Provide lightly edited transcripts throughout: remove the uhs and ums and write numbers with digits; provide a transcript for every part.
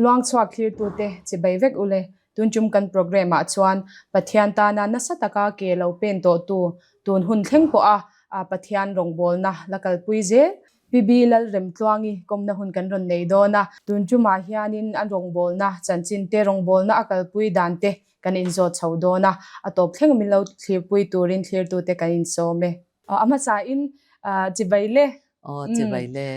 Luangchhuak thlirtute chibai vek ule. Tun tum kan programme ah chuan Pathian tana nasa taka ke lo pen tawhtu tun hun thleng pawha Pathian rawngbawlna la kalpui zel PB Lalremtluangi kawmna hun kan rawn nei dawn a. Tun tumah hianin a rawngbawlna chanchin te, rawngbawlna a kalpui dan te kan inzawt chho dawn a, a tawp thleng min lo thlirpui turin thlirtute kan insawm e. A hmasain chibai le. Aw chibai le.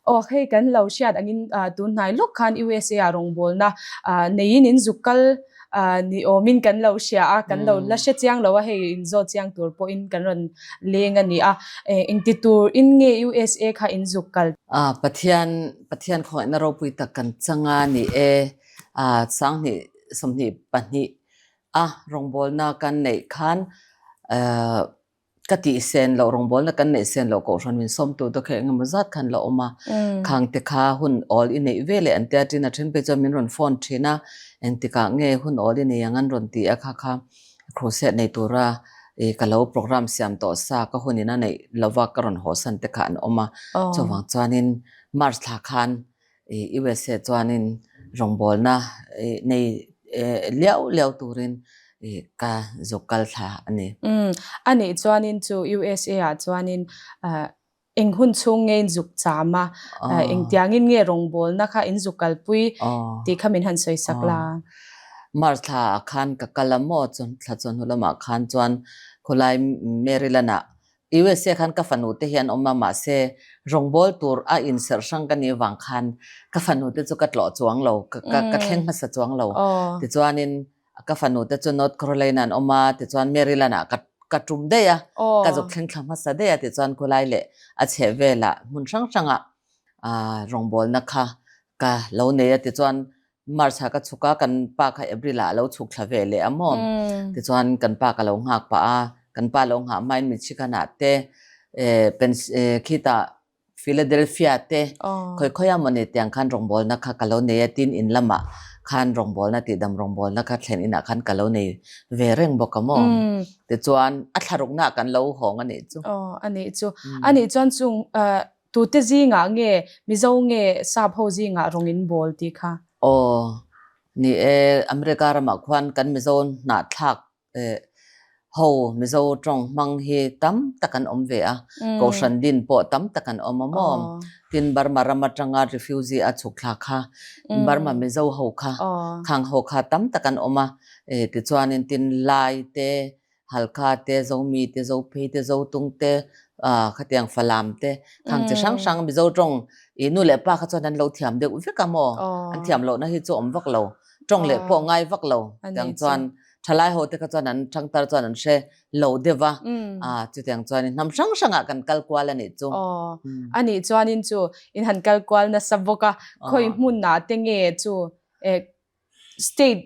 Aw hei kan lo hriat angin tun hnai lawk khan USA ah rawngbawlna neiin in zuk kal ni awmin kan lo hria a, kan lo la hre chiang lo a, hei inzawt chiang tur pawhin kan rawn leng a ni a. Engti tur in nge USA kha in zuk kal? Pathian Pathian khawngaihna ropui tak kan chang a ni e. Sanghnih 22 a rawngbawlna kan neih khan ka tih sen loh rawngbawlna kan neih sen loh kohhran min sawmtu te kha engemaw zat khan la awm a, khang te kha hun awl i neih ve leh an tia tin a then phei chuan min rawn phone thin a, engtikah nge hun awl i nei ang an rawn ti a kha kha crusade nei tura ih ka lo programme siam tawh sa ka hun in a neih lova ka rawn haw san te kha an awm a, chuvang chuanin March thla khan USA chuanin rawngbawlna nei liau liau turin ka zuk kal thla a ni. Umm, a nih chuanin chu USA ah chuanin eng hun chhung nge in zuk cham a, engtiangin nge rawngbawlna kha in zuk kalpui tih kha min han sawi sak la. March thla ah khan ka kal a maw chuan thla chuan hnu lamah khan chuan khawlai Maryland ah USA khan ka fanu te hi an awm a, mahse rawngbâwl tur a inserh hrang ka nih vang khan ka fanu te chu ka tlawh chuang lo, ka ka thleng hmasa chuang lo. Tichuanin ka fanu te chu North Carolina an awm a, tichuan Maryland ah ka ka tum daih a, ka zuk thleng thla hmasa daih a, tichuan khulai leh a chheh velah hmun hrang hrangah rawngbâwlna kha ka lo nei a, tichuan March ah ka chhuk a, kan pa kha April ah a lo chhuk thla ve leh a maw? Tichuan kan pa ka lo nghak pah a, kan pa lo nghah hmain Michigan ah te khitah Philadelphia te khawi khawi a mawni tiang khan rawngbawlna kha ka lo nei a, tin in lamah khan rawngbawlna tihdam rawngbawlna kha thlen inah khan ka lo nei ve reng bawk a maw? Tichuan a thlarukna ah kan lo hawng a nih chu. Aw a nih chu. A nih chuan chung Tute zingah nge Mizo nge Sap ho zingah rawng in bawl tih kha? Aw, ni e, America ramah khuan kan Mizo hnahthlak ho Mizo tawng hmang hi tam tak an awm ve a, Kohhran din pawh tam tak an awm a maw? Tin, Burma ram atanga refugee a chhuk thlak kha, Burma Mizo ho kha, khang ho kha tam tak an awm a, tichuanin tin Lai te, Halkha te, Zomi te, Zophei te, Zotung te, khatiang Falam te, khang chi hrang hrang Mizo tawng i nu leh pa kha chuan an lo thiam deuh vek a maw? An thiam lohna hi chu awm vak lo, tawng leh pawh ngai vak lo. Tiang chuan thalai ho te kha chuan an thangtar chuan an hre lo deuh a, chutiang chuan hnam hrang hrangah kan kal kual a nih chu. A nih chuanin chu in han kal kual nasa bawk a, khawi hmunah te nge chu State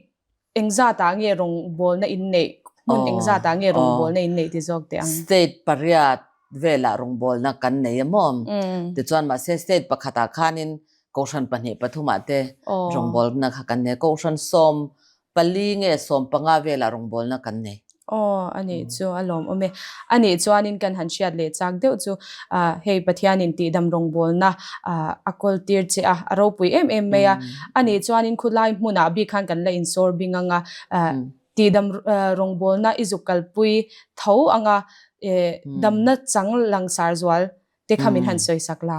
engzatah nge rawngbawlna in neih, hmun engzatah nge rawngbawlna in neih ti zawk teh ang? State pariat velah rawngbawlna kan nei a maw? Tichuan mahse state pakhatah khanin kohhran pahnih pathumah te rawngbawlna kha kan nei a, kohhran 14 nge 15 velah rawngbawlna kan nei. Aw, a nih chu a lawmawm e. A nih chuanin kan han hriat leh chak deuh chu hei Pathianin tihdam rawngbawlna a kawl tir che a, a ropui em em mai a. A nih chuanin khulai hmunah bik khan kan la insawr bing ang a, tihdam rawngbawlna i zuk kalpui tho ang a, damna chang langsar zual te kha min han sawi sak la.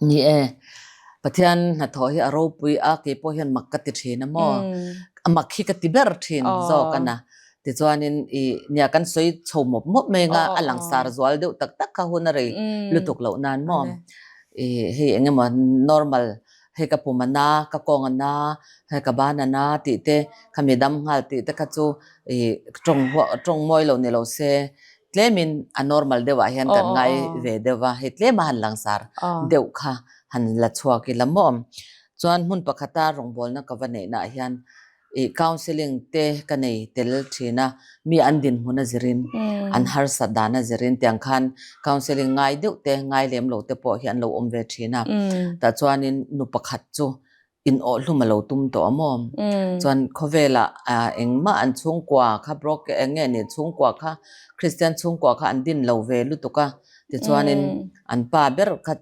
Ni e, Pathian hnathawh hi a ropui a, kei pawh hian mak ka ti thin a maw? A mak hi ka ti ber thin zawk a na. Tichuanin i nia kan sawi chho mawp mawp mai anga a langsar zual deuh tak tak kha hun a rei lutuk loh nan maw? I hei eng emaw normal hei ka pum a na, ka kawng a na, hei ka ban a na tih te, khami dam nghal tih te kha chu i tawng huah tawng mawi lo ni lo se Tlemin a normal deuh ah hian kan ngai ve deuh a, hei tlem a han langsar deuh kha han la chhuak ila maw. Chuan hmun pakhata rawngbawlna ka va neihna ah hian ih counselling te ka nei tel thin a, mi an dinhmun a zirin, an harsat dan a zirin tiang khan counselling ngai deuh te ngai lem lo te pawh hi an lo awm ve thin a. Tah chuanin nu pakhat chu in awh hlum a lo tum tawh a maw? Chuan khawvelah engmah an chhungkua kha broke eng nge ni chhungkua kha Kristian chhungkua kha an din lo ve lutuk a, tichuanin an pa ber kha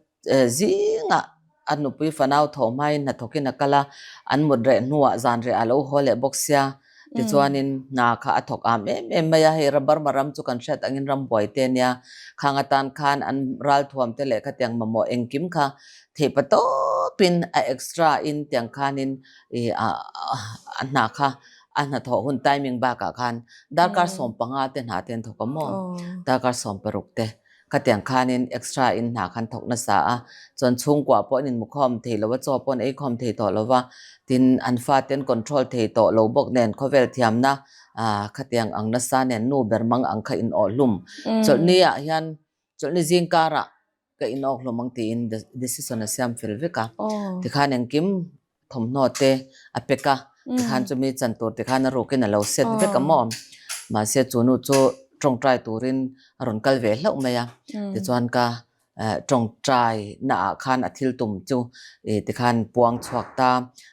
zingah. a nupui fanau thawh hmain hnathawkin a kal a, an mut reh hnuah zan reh a lo haw leh bawk sia. Tichuanin hna kha a thawk am em em mai a, hei Burma ram chu kan hriat angin ram buai te ania, khang atan khan an ralthuam te leh khatiang mamawh engkim kha theihpa tawpin a extra in tiang khanin ih a hna kha a hnathawh hun timing bakah khan darkar 15 te hna te an thawk a maw, darkar 16 te. Khatiang khanin extra in hna khan thawk nasa a, chuan chhungkua pawh an inmukhawm thei lo a, chaw pawh an eikhawm thei tawh lo va, tin an fate an control thei tawh lo bawk nen khawvel thiamna ah khatiang ang nasa nen nu ber mang ang kha in awh hlum. Chawlhni ah hian chawlhni zing karah ka in awk hlum ang tiin decision a siam fel vek a, tikhan engkim thawmhnaw te a pack a, tikhan chumi chan tur tikhan a rukin a lo set vek a maw. Mahse chu nu chu tawngtai turin a rawn kal ve hlauh mai a, tichuan ka tawngtai naah khan a thil tum chu tikhan puang chhuak ta.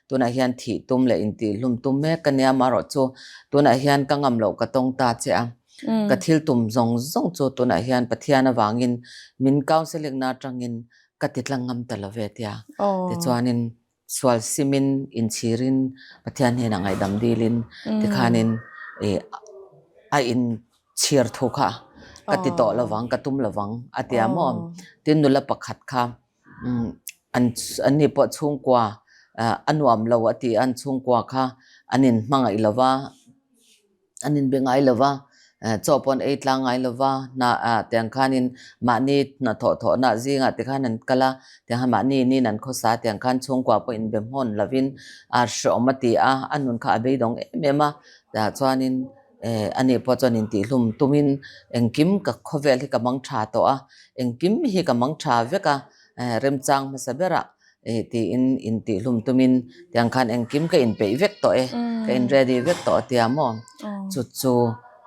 Tunah hian thih tum leh intihhlum tum mek ka nia amaherawh chu tunah hian ka ngam loh ka tawng ta che a, ka thil tum zawng zawng chu tunah hian Pathian avangin min counselling na atangin ka ti tlang ngam ta lo ve tia. Tichuanin sual simin inchhirin Pathian hnenah ngaihdam dilin tikhanin ih a inchhir thu kha ka ti tawh lovang ka tum lovang a tia maw. Tin nula pakhat kha an anni pawh chhungkua a nuam lo a ti a an chhungkua kha an inhmangaih lova. An inbe ngai lo va, chaw pawh an ei tlang ngai lo va, hna ah tiang khanin mahni hna thawh thawhna zingah te khan an kal a, tiang khan mahni inin an khawsa tiang khan chhungkua pawh inbe hmawn lovin a hreawm a ti a, a nun kha a beidawng em em a, tah chuanin ani pawh chuan intihhlum tumin engkim ka khawvel hi ka mang tha tawh a, engkim hi ka mang tha vek a, remchang hmasa berah Eh tiin intihhlum tumin tiang khan engkim ka inpeih vek tawh e, ka in ready vek tawh a tia maw? Chu chu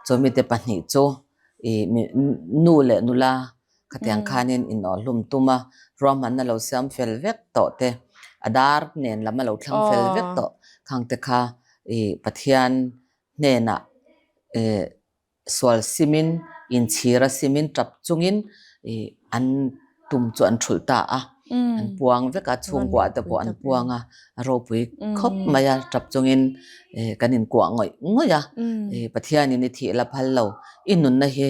chumite pahnih chu ih nu leh nula khatiang khanin inawhhlum tum a, ruahmanna lo siam fel vek tawh te, a dar nen lam a lo thlang fel vek tawh khangte kha ih Pathian hnenah eh Sual simin, inchhir a simin tap chungin ih an tum chu an thulh ta a, an puang vek a, chhungkua te pawh an puang a, a ropui khawp mai a, tap chungin ih kan inkuah ngawih ngawih a, ih Pathianin i thih la phal lo, i nunna hi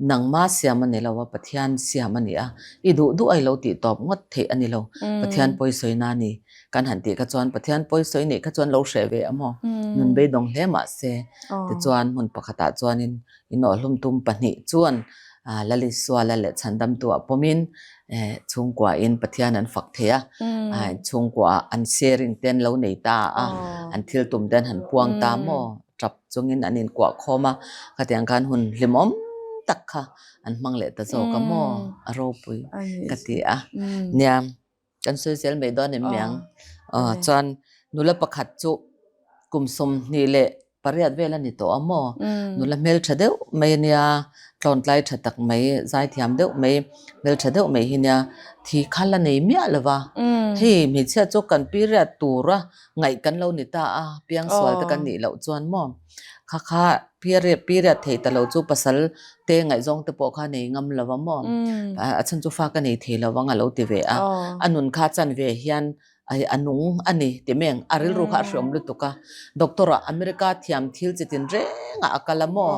nangma siam a ni lo a, Pathian siam a ni a, i duh duh a i lo tih tawp ngawt theih a ni lo, Pathian pawisawi na a ni kan han tih kha chuan Pathian pawisawi nih kha chuan lo hreh ve a maw, nun beidawng hle mah se. Tichuan hmun pakhatah chuanin inawhhlum tum pahnih chuan Lalisuala leh Chhandamtuah pawmin chhungkuain Pathian an fak thei a, chhungkuaah an sharing te an lo nei ta a, an thil tum te an han puang ta maw, tap chungin an inkuah khawm a, khatiang khan hun hlimawm tak kha an hmang leh ta zawk a maw, a ropui ka ti a. Nia. Kan sawi zel mai dawn em miang. Aw chuan nula pakhat chu kum 28 vel a ni tawh a maw? Nula hmeltha deuh mai a nia, tlawntlai tha tak mai, zaithiam deuh mai, hmeltha deuh mai hi nia, thi kha la nei miah lo va. Hei hmeichhia chu kan period tura ngaih kan lo ni ta a, piangsual te kan nih loh chuan maw? Kha kha period period thei ta lo chu pasal te ngaihzawng te pawh kha nei ngam lo va maw? A chhan chu fa ka nei thei lo vang a lo ti ve a. A nun kha chan ve hian ai a nung a ni ti meng a rilru kha a hreawm lutuk a. Doctor ah America thiam thil chi tin reng ah a kal a maw?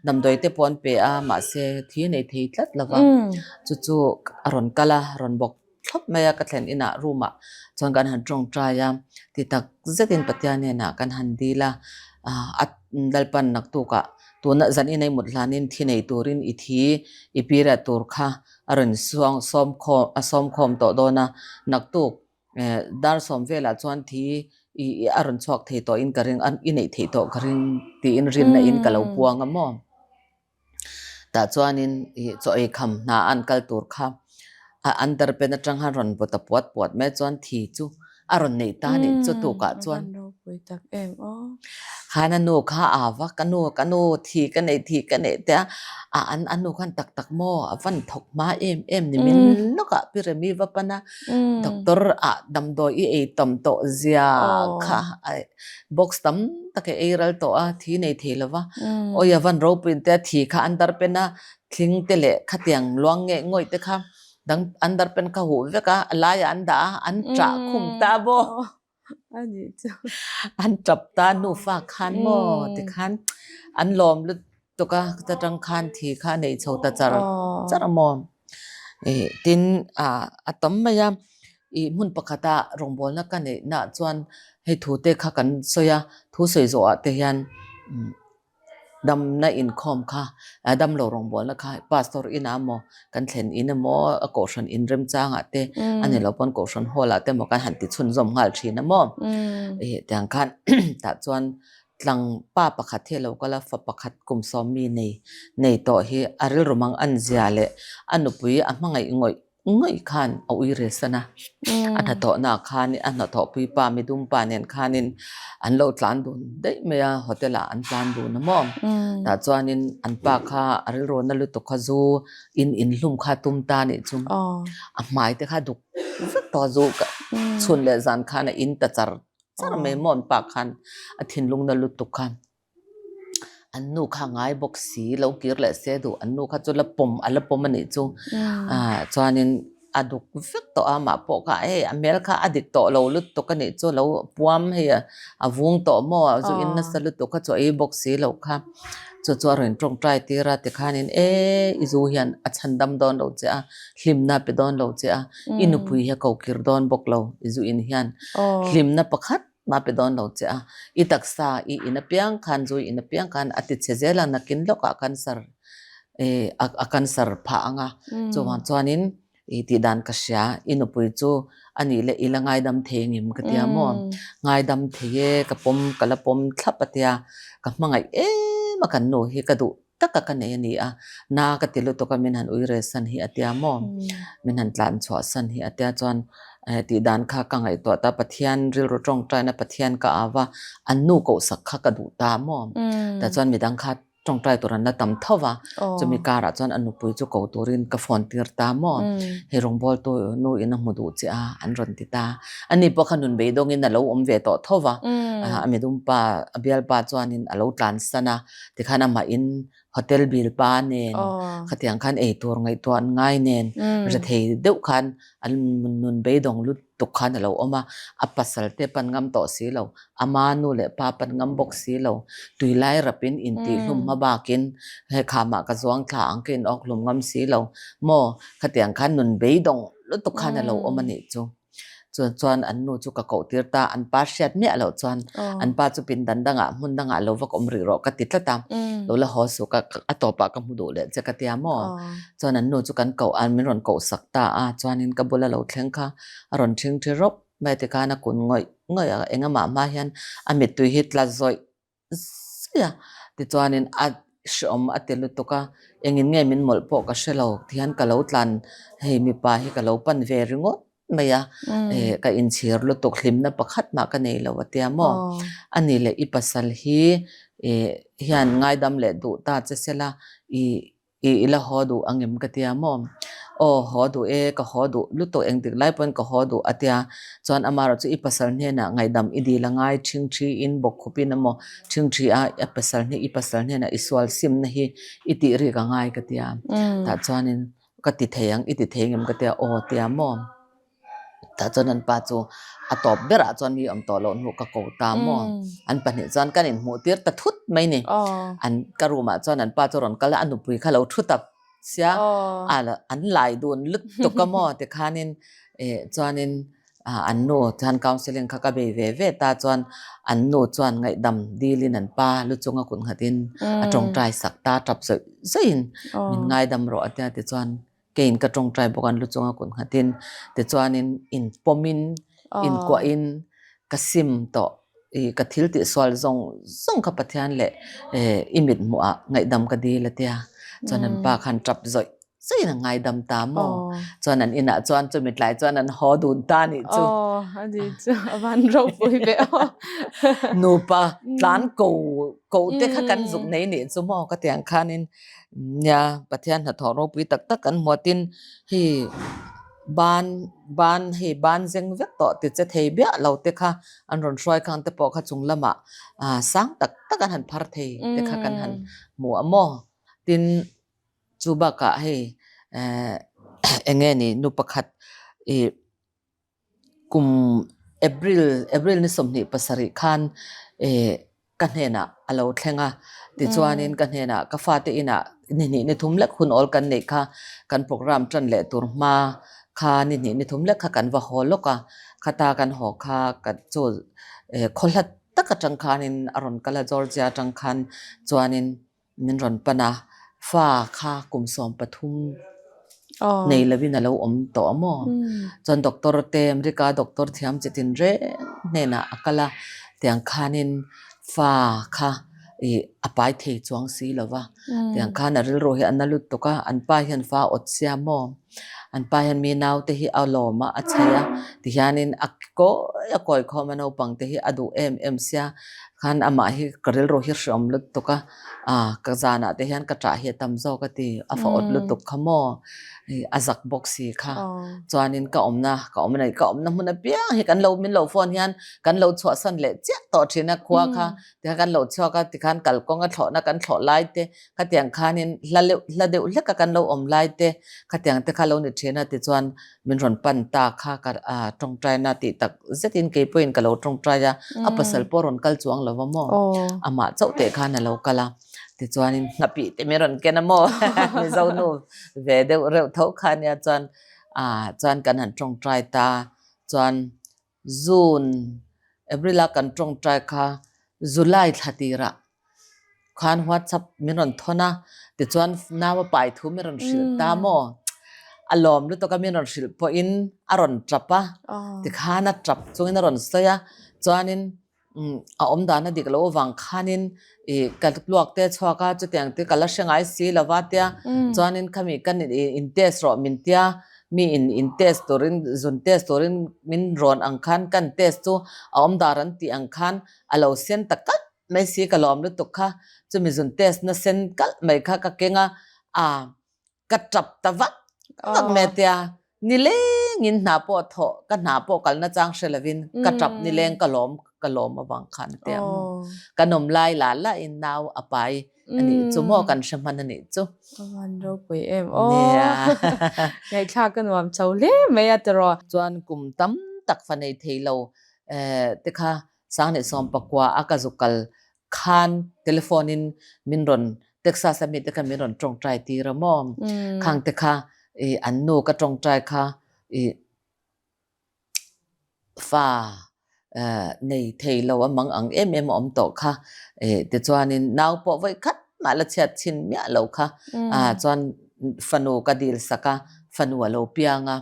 Damdawi te pawh an pe a mahse thi nei thei tlat lo va. Chu chu a rawn kal a rawn bawk. thlawp mai a, ka thlen inah room ah chuan kan han tawngtai a, ti tak zetin Pathian hnenah kan han dil a, a Lalpan naktukah tuna zan inei mut hlanin thi nei turin i thi i period tur kha a rawn suang sawm khawm a sawm khawm tawh dawn a, naktuk dar sawm velah chuan thi i a rawn chhuak thei tawhin ka ring a, i neih theih tawh ka ring tiin rinna in ka lo puang a maw. Tah chuanin ih chaw ei kham hna an kal tur kha a underpant atang khan rawn vaw ta puat puat mai chuan thi chu a rawn neih ta a nih chu tukah chuan. Khan a nu kha a va ka nu ka nu thi ka neih thi ka neih te a a an a nu khan tak tak maw a van thawk hma em em ni min lawkah pi Remi va pan a doctor ah damdawi i ei tam tawh zia kha box tam tak i ei ral tawh a thi nei thei lo va awi a van ropui te a thi kha an dar pen a thling te leh khatiang luang ngeh ngawih te kha. Dang underpant kha huh vek a, a laiah an dah a, an ṭah khum ta maw? An ṭap ta nufa khan maw? Tikhan an lawm lutuk a, ta ṭang khan thi kha a nei chho ta char char a maw? Tin, a tam mai a, i hmun pakhata rawngbawlna ka neihnaah chuan hei thu te kha kan sawi a, thu sawi zawhah te hian Damna inkhawm kha, damlo rawngbawlna kha pastor inah emaw, kan thlen in emaw, a kohhran in remchangah te, a ni lo pawn kohhran hall ah te emaw kan han ti chhunzawm nghal thin a maw? Tiang khan tah chuan tlang pa pakhat hi a lo kal a, fa pakhat kum sawm mi nei nei tawh hi a rilru mang an zia leh a nupui a hmangaih ngawih Ngawih khan a ui rel san a, a hnathawhnaah khan a hnathawhpui pa midum pa nen khanin an lo tlan dun daih mai a, hotel ah an tlan dun a maw? Tah chuanin an pa kha a rilru na lutuk kha zu in inhlum kha tum ta nih chu a hmai te kha duk vek tawh a zu chhun leh zan khan a in ta char char mai maw an pa khan a thinlung na lutuk kha. An nu kha ngai bawk si, lo kir leh se duh, an nu kha chu la pawm a la pawm a nih chu. Chuanin a duk vek tawh a, amah pawh kha hei a hmel kha a dik tawh lo lutuk a nih chu, lo puam hei a vung tawh maw, a zu in nasa lutuk kha chu a ei bawk si lo kha. Chu chu a rawn tawngtai tir a, tikhanin e i zu hian a chhandam dawn lo che a, hlimna a pe dawn lo che a, i nupui hi a ko kir dawn bawk lo i zu in hian hlimna pakhat Mah pe dawn lo che a, i taksa i in apiang khan zu i in apiang khan a ti chhe zel a, nakin lawkah cancer a cancer phah ang a, chuvang chuanin i tih dan ka hria, i nupui chu a nih leh i la ngaidam thei angem ka tia maw, ngaidam thei e, ka pawm ka la pawm thlap a tia, ka hmangaih em a kan nu hi ka duh taka ka nei a ni a, na ka ti lutuk a min han ui rel san hi a tia maw? Min han tlan chhuah san hi a tia chuan tih dan kha ka ngaihtuah ta Pathian rilru tawngtaina Pathian ka au va, an nu kohsak kha ka duh ta maw? Tah chuan midang kha tawngtai tur an la tam tho va, chumi karah chuan a nupui chu ko turin ka phone tir ta maw? Hei rawngbawltu nu in a hmu duh che a an rawn ti ta. Ani pawh kha nun beidawngin a lo awm ve tawh tho va, a midumpa a bialpa chuanin a lo tlan san a. Tikhan amah in hotel bill pa nen khatiang khan ei tur ngaihtuah an ngai nen rethei deuh khan an nun beidawng lutuk khan a lo awm a, a pasal te pan ngam tawh si lo, ama nu leh pa pan ngam bawk si lo, tui lai rapin intihhlum hma bakin he khamah ka zuang thla ang ka in awk hlum ngam si lo maw khatiang khan nun beidawng lutuk khan a lo awm a nih chu. Chuan chuan an nu chu ka koh tir ta, an pa hriat miah loh chuan an pa chu pindan dangah hmun dangah lo va ka awm rih rawh ka ti tlat a, lo la haw suh ka a tawpah ka hmu duh leh che ka tia maw. Chuan an nu chu kan koh a, min rawn koh sak ta a, chuanin ka bula lo thleng kha a rawn ṭhing ṭhi rawp mai a tikhan a kun ngawih ngawih a, engamah hma hian a mittui hi tla zawih zui a, tichuanin a hreawm a ti lutuk a, engin nge min mawlh pawh ka hre lo tihian ka lo tlan hei mipa hi ka lo pan ve ringawt mai a, eh ka inchhir lutuk hlimna pakhat mah ka nei lo a tia maw, ani leh i pasal hi eh hian ngaidam leh duh ta che sela ih I la haw duh angem ka tia maw? Aw haw duh e, ka haw duh lutuk engtik lai pawhin ka haw duh a tia. Chuan amaherawh chu i pasal hnenah ngaihdam i dil a ngai ṭhingṭhi in bawk khupin emaw ṭhingṭhi a a pasal hne i pasal hnenah i sual simna hi i tih rik a ngai ka tia. Tah chuanin ka ti thei ang i ti thei angem ka tia aw tia maw? Tah chuan an pa chu a tawp berah chuan mi awm tawh loh hnu ka ko ta maw. An pahnih chuan kan inhmuh tir ta thut mai ni. An ka room ah chuan an pa chu rawn kal a, a nupui kha lo thu ta sia an lai dun lutuk a maw tikhanin eh chuanin an nu chuan counselling kha ka bei ve ve ta chuan an nu chuan ngaihdam dilin an pa lu chunga kut nghatin a tawngtai sak ta tap zawih zawihin min ngaidam rawh a tia tichuan Keiin ka tawngtai bawk an lu chunga kut nghatin tichuanin inpawmin inkuahin ka sim tawh i ka thil tihsual zawng zawng kha Pathian leh i mit hmuhah ngaihdam ka dil a tia. Chuan an pa khan tap zawih zawih in a ngaidam ta maw? Chuan an inah chuan chumi tlai chuan an haw dun ta nih chu. Aw a ni chu a van ropui ve aw. Nupa tlan ko ko te kha kan zuk nei nih chu maw ka tiang khanin Nia, Pathian hnathawh ropui tak tak kan hmuh atin hei ban ban hei ban zeng vek tawh ti che thei biah lo te kha an rawn hruai khang te pawh kha chung lamah ah sang tak tak an han phar thei te kha kan han hmu a maw. Tin, chu bakah hei eh. Eng nge ni nu pakhat i kum April April ni 27 khan i ka hnenah a lo thleng a. Tichuanin ka hnenah ka fate inah ni hnih ni thum lek hun awl kan neih kha kan program tan leh tur hma kha ni hnih ni thum lek kha kan va haw lawk a. Khata kan haw kha ka chu khaw hlat tak atang khanin a rawn kal a Georgia atang khan chuanin Min rawn pan a, fa kha kum 13 nei lovin a lo awm tawh a maw? Chuan doctor te, America doctor thiam chi tin reng hnenah a kal a, tiang khanin fa kha ih a pai thei chuang si lo va, tiang khan a rilru hi a na lutuk a, an pa hian fa awt sia maw? An pa hian mi naute hi a lawm a, a chei a, tihianin a kawi a kawi khawm a naupang te hi a duh em em sia, khan amah hi ka rilru hi hreawm lutuk a, ah ka zanah te hian ka ṭah hi a tam zawk a ti, a fa awt lutuk kha maw, a zak bawk si kha, chuanin ka awmna ka awm a ka awmna hmun apiang hi kan lo min lo phone hian kan lo chhuahsan leh chiah tawh ṭhin a khua kha, tikhan kan lo chhuak a tikhan kalkawng a thlawhna kan thlawh lai te khatiang khanin hla leuh hla deuh hlek a kan lo awm lai te khatiang te kha lo ni thin a tichuan min rawn pan ta kha ka ah tawngtaina tih tak zetin kei pawhin ka lo tawngtai a a pasal pawh a rawn kal chuang lo va maw amah chauh teh khan a lo kal a tichuanin nghapih te min rawn ken a maw Mizo nu ve deuh reuh tho kha ania chuan ah chuan kan han tawngtai ta chuan June, April a kan tawngtai kha July thla tirah khan WhatsApp min rawn thawn a, tichuan nau a pai thu min rawn hrilh ta maw? A lawm lutuk a min rawn hrilh pawhin a rawn tap a, tikhan a tap chungin a rawn sawi a, chuanin A awm dan a dik loh avang khanin ih ka luak te a chhuak a, chutiang te ka la hre ngai si lo va tia chuanin khami kan in test rawh min tia mi in in test turin zun test turin min rawn ang khan kan test chu a awm dar an tih ang khan a lo sen ta kalh mai si ka lawm lutuk kha chumi zun test na sen kalh mai kha ka keng a ah Ka tap ta vak vak mai a tia, nilengin hna pawh thawh, ka hna pawh kalna chang hre lovin ka tap nileng ka lawm ka lawm avang khan a tia maw. Kan awm lai la la in nau a pai a nih chu maw kan hre hman a nih chu. A van ropui em aw. Ngaihthlak ka nuam chho hle mai a tiraw. Chuan kum tam tak fa nei thei lo te kha 2019 a ka zu kal khan telephone in min rawn Texas a mi te kha min rawn tawngtai tir a maw khang te kha i an nu ka tawngtai kha i fa nei thei lo a mang ang em em a awm tawh kha i tichuanin nau pawh vawi khat mah la chhiat chhin miah lo kha chuan fanu ka dil sak a fanu a lo piang a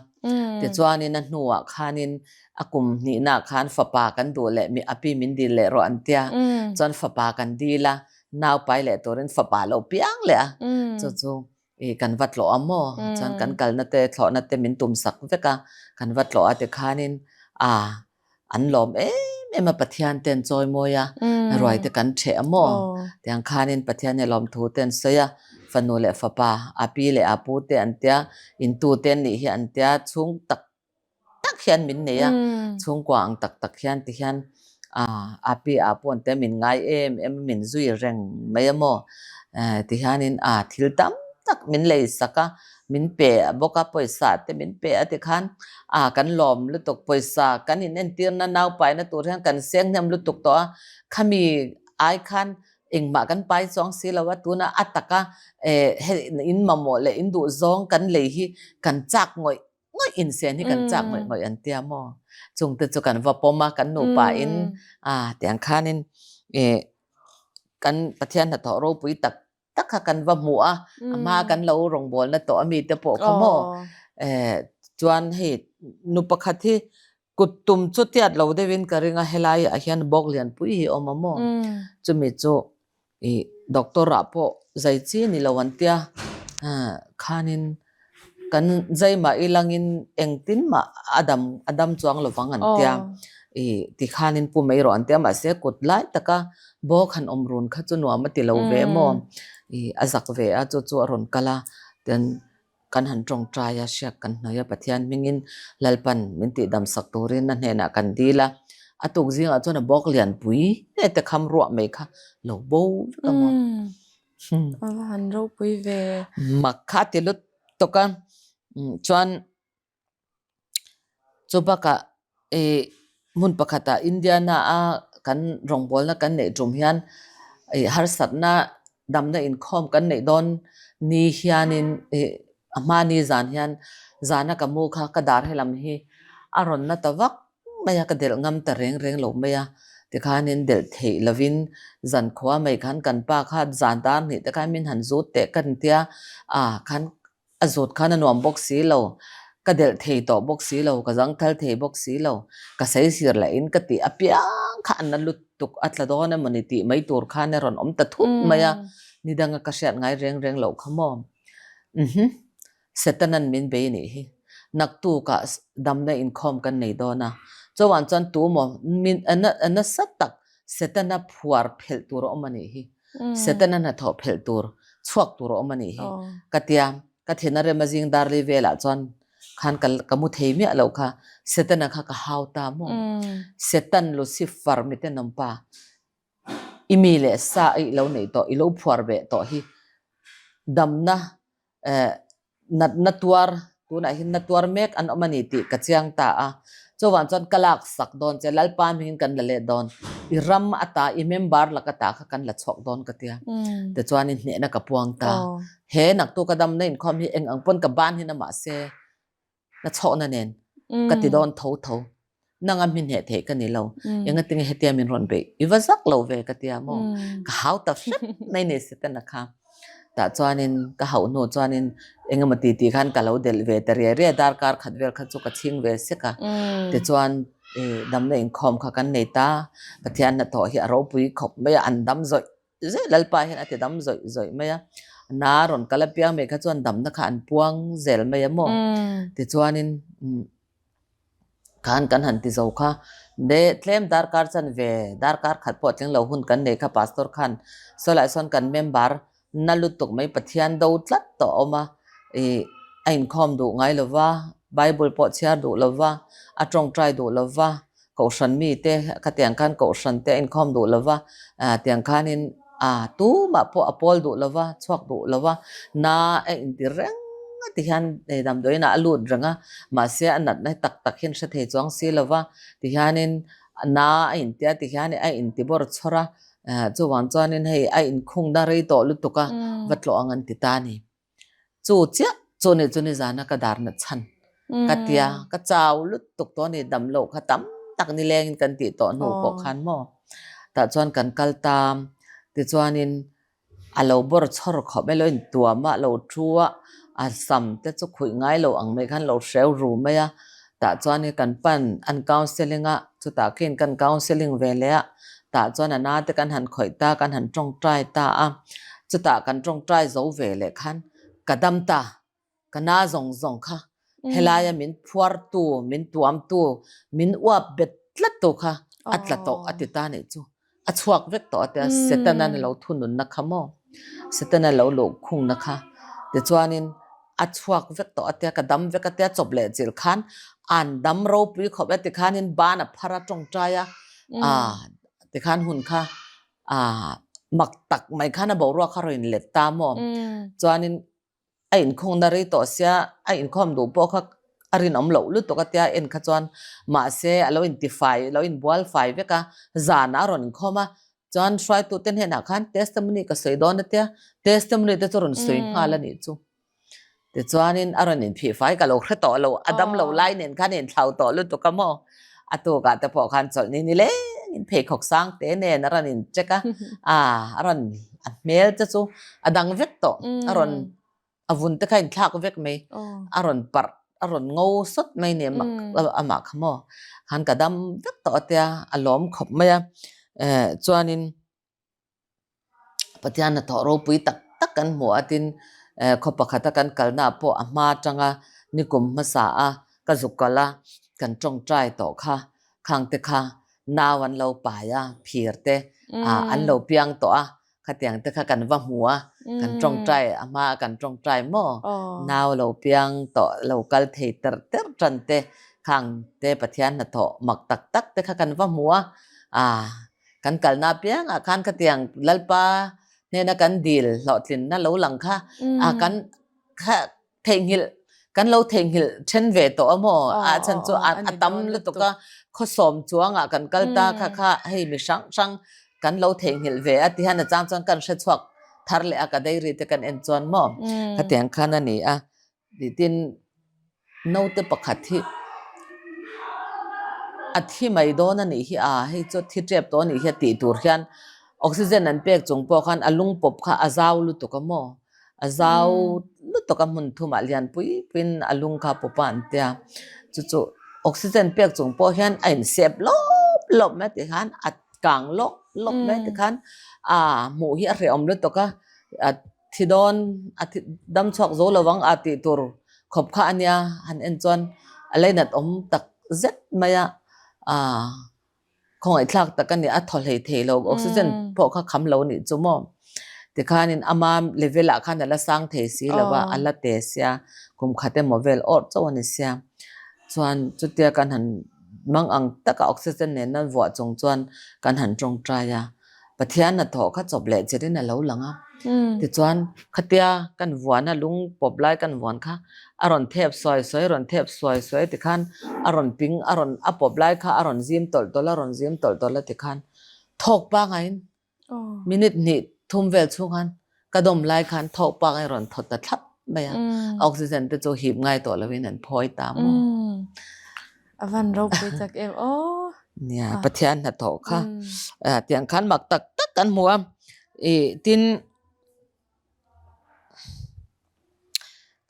tichuanin a hnuah khanin a kum hnihna khan fapa kan duh leh mi api min dil leh rawh an tia chuan fapa kan dil a nau pai leh turin fapa lo piang leh a chu chu i kan va tlawh a maw chuan kan kalna te thlawhna te min tum sak vek a kan va tlawh a tikhanin a an lawm em em a Pathian ten chawi mawi a ruai te kan theh a maw tiang khanin Pathian hi lawm thu te an sawi a fanu leh fapa a pi leh a pu te an tia in tu te an nih hi an tia chhung tak tak hian min nei a, chhungkua ang tak tak hian ti hian a pi a pawn te min ngai em em a, min zui reng mai a maw ti hianin a thil tam tak min lei sak a, min pe bawk a pawisa te min pe a tikhan a kan lawm lutuk pawisa kan in entirna naupaina tur hian kan seng hnem lutuk tawh a, khami ai khan engmah kan pai chuang si lo a, tuna a taka hei in mamawh leh in duhzawng kan lei hi kan chak ngawih ngawih in sen hi kan chak ngawih ngawih an tia maw chung te chu kan va pawm a kan nupa in a tiang khanin e kan Pathian hnathawh ropui tak tak kha kan va hmu a a hma kan lo rawngbawlna tawh ami te pawh kha maw e chuan hei nu pakhat hi kut tum chu tiat lo deuhin ka ring a helai ah hian bawk lianpui hi a awm a maw chumi chu Ih doctor ah pawh zai chi ni lo an tia khanin kan zai mah ilangin engtin mah a dam a dam chuang lo vang an tia ih tikhanin pu mai rawh an tia mahse kut lai taka bawk han awm run kha chu nuam a ti lo ve maw ih a zak ve a chu chu a rawn kal a tin Kan han tawngtai a, hriak kan hnawih a, Pathian hmingin Lalpan min tihdam sak turin a hnenah kan dil a. A tuk zingah chuan a bawk lianpui nge te kham ruah mai kha lo bo vek a maw. A va han ropui ve. Mak kha a ti lut tawk a. Chuan chu bakah ih hmun pakhatah Indiana a kan rawngbawlna kan neih tum hian ih harsatna damna inkhawm kan neih dawn ni hianin ih a hmani zan hian zana ka mu kha ka dar helam hi a rawn na ta vak mai a, ka delh ngam ta reng reng lo mai a, tikhanin delh theih lovin zankhua mai khan kan pa kha zan dar hnih te khan min han zut teh ka ni tia a khan a zut khan a nuam bawk si lo, ka delh thei tawh bawk si lo, ka zangthal thei bawk si lo, ka saisir lah in ka tih apiang kha an la lutuk a tla dawn emaw ni tih mai tur khan a rawn awm ta thut mai a, ni danga ka hriat ngai reng reng loh kha maw. Uhmm. Setanan min bei nih hi. Naktukah damna inkhawm kan nei dawn a, chuan chuan tu maw min a nasa tak Setana phuar phelh tur a awm a nih hi. Setana hnathawh phelh tur, chhuak tur a awm a nih hi. Ka tia, ka thin a rem a zing darli velah chuan khan ka ka mu thei miah lo kha, Setana kha ka hau ta maw? Setan Lucifer mitenawmpa, i mi leh sa i lo neih tawh, i lo phuar beh tawh hi damna eh natna tuar tunah hian na tuar mek an awm a ni tih ka chiang ta a. Chuvang chuan ka lak sak dawn che, Lalpa hmingin kan la let dawn, i ram ata, i member lak ata kha kan la chhuak dawn ka tia. Tichuanin hnehna ka puang ta. He naktu ka damna inkhawm hi eng ang pawn ka ban hin a mahse na chhawhna nen ka ti dawn tho tho. Nanga hmin heh theih ka ni lo. Engatinge hetia min rawn beih i va zak lo ve ka tia maw? Ka hau ta hrep mai ni Setana kha. Tah chuanin ka hauh hnu chuanin engemaw ti tih khan ka lo delh ve ta riai riai a, darkar khat vel kha chu ka chhing ve sek a. Tichuan damna inkhawm kha kan nei ta, Pathian hnathawh hi a ropui khawp mai a, an dam zawih Zeh Lalpa hian a ti dam zawih zawih mai a, na rawn kal apiang mai kha chuan damna kha an puang zel mai a maw? Tichuanin khan kan han ti zo kha de tlem darkar chan ve darkar khat pawh tling lo hun kan nei kha pastor khan sawlai sawn kan member na lutuk mai Pathian do tlat tawh a awm a ih a inkhawm duh ngai lo va Bible pawh chhiar duh lo va a tawngtai duh lo va. Kohhran mite khatiang khan kohhran te a inkhawm duh lo va, tiang khanin tumah pawh a pawl duh lo va, chhuak duh lo va, na a inti reng a ti hian damdawiin ah a lut reng a, mahse a natna hi tak tak hian hre thei chuang si lo va, ti hianin na a inti a ti hian a inti bawr chhawr a, chuvang chuanin hei a inkhungna rei tawh lutuk a, va tlawh ang an ti ta a ni. Chu chiah chu nih chu nizana ka dar nat chhan ka tia ka chau lutuk tawh a ni dam loh kha tam tak nilengin kan tih tawh hnu pawh khan maw tah chuan kan kal ta tichuanin a lo bawr chhawr khawp mai lo intuam a lo thu a a sam te chu khuih ngai lo ang mai khan lo hreu ru mai a tah chuanin kan pan an counselling a chutah khian kan counselling ve leh a tah chuan a na te kan han khawih ta kan han tawngtai ta a chutah kan tawngtai zo ve leh khan ka dam ta ka na zawng zawng kha helaia min phuar tu min tuam tu min uap bet tlat tu kha a tla tawh a ti ta nih chu. A chhuak vek tawh a tia, Setana ni lo thununna kha maw? Setana lo luh khungna kha. Tichuanin a chhuak vek tawh a tia, ka dam vek a tia, chawp leh chilh khan an dam ropui khawp e tikhanin ban a phar a tawngtai a, ah tikhan hun kha ah mak tak mai khan a boruak kha rawn inlet ta maw? Chuanin a inkhawngna rei tawh sia a inkhawm duh pawh kha a rinawm loh lutuk a tia en kha chuan mahse a lo intifai a lo inbual fai vek a zanah a rawn inkhawm a chuan hruaitute hnenah khan testimony ka sawi dawn a tia testimony te chu a rawn sawi nghal a nih chu tichuanin a rawn inphih fai ka lo hre tawh lo a dam lo lai nen khan a inthlau tawh lutuk a maw a tukah te pawh khan chawlhni ni lengin pheikhawk sang te nen a rawn in check a ah a rawn a hmel te chu a dang vek tawh a rawn a vun te kha a inthlak vek mai a rawn parh a rawn ngo sawt mai nia mak amah kha maw khan ka dam vek tawh a tia a lawm khawp mai a eh chuanin Pathian hnathawh ropui tak tak kan hmu a tin eh khaw pakhata kan kalna ah pawh a hma atanga nikum hmasa a ka zuk kal a kan tawngtai tawh kha khang te kha nau an lo pai a phir te ah an lo piang tawh a khatiang te kha kan va hmu a kan tawngtai a hma a kan tawngtai maw nau lo piang tawh lo kal thei terh terh tan te khang te Pathian hnathawh mak tak tak te kha kan va hmu a ah Kan kalna apiangah khan khatiang Lalpa hnena kan dil hlawhtlinna lo lang kha a kan kha theihnghilh. kan lo theihnghilh then ve tawh a maw a chhan chu a tam lutuk a khawsawm chuangah kan kal ta kha kha hei mi hrang hrang kan lo theihnghilh ve a ti hian a chang chuan kan hre chhuak thar leh a ka diary te kan en chuan maw khatiang khan a ni a Tin, naute pakhat hi a thi mai dawn a nih hi a, hei chu thi tep tawh a nih hi a tih tur hian oxygen an pek chung pawh khan a lung pawp kha a zau lutuk a maw, a zau lutuk a hmun thumah lian pui puiin a lung kha a pawp a an tia, chu chu oxygen pek chung pawh hian a insep lawp lawp mai ti khan a kang lawp lawp mai ti khan a hmuh hi a hrehawm lutuk a. Thi dawn a thi dam chhuak zo lo ang a tih tur khawp kha a nia han en chuan a leinat awm tak zet mai a, aah khawngaihthlak tak a ni a thaw hlei thei lo oxygen pawh kha kham lo a nih chu maw tikhanin ama level ah khan a la sang thei si lo a a la te sia kum khat emaw vel awrh chauh a ni sia chuan chutia kan han mang ang taka oxygen nen an vuah chung chuan kan han tawngtai a. Pathian hnathawh kha chawp leh chirin a lo lang a. Tichuan, khatia kan vuan a, lung pawp lai kan vuan kha a rawn thep suai suai, a rawn thep suai suai tikhan a rawn ping, a rawn a pawp lai kha a rawn zim tawlh tawlh a, a rawn zim tawlh tawlh a tikhan thawk pangaiin minute hnih thum vel chhung khan Ka dawm lai khan thawk pak in rawn thawt ta thlap mai a, oxygen te chu hip ngai tawh lovin an phawi ta maw. A van ropui tak em aw. Nia, Pathian hnathawh kha tiang khan mak tak tak kan hmu a, ih tin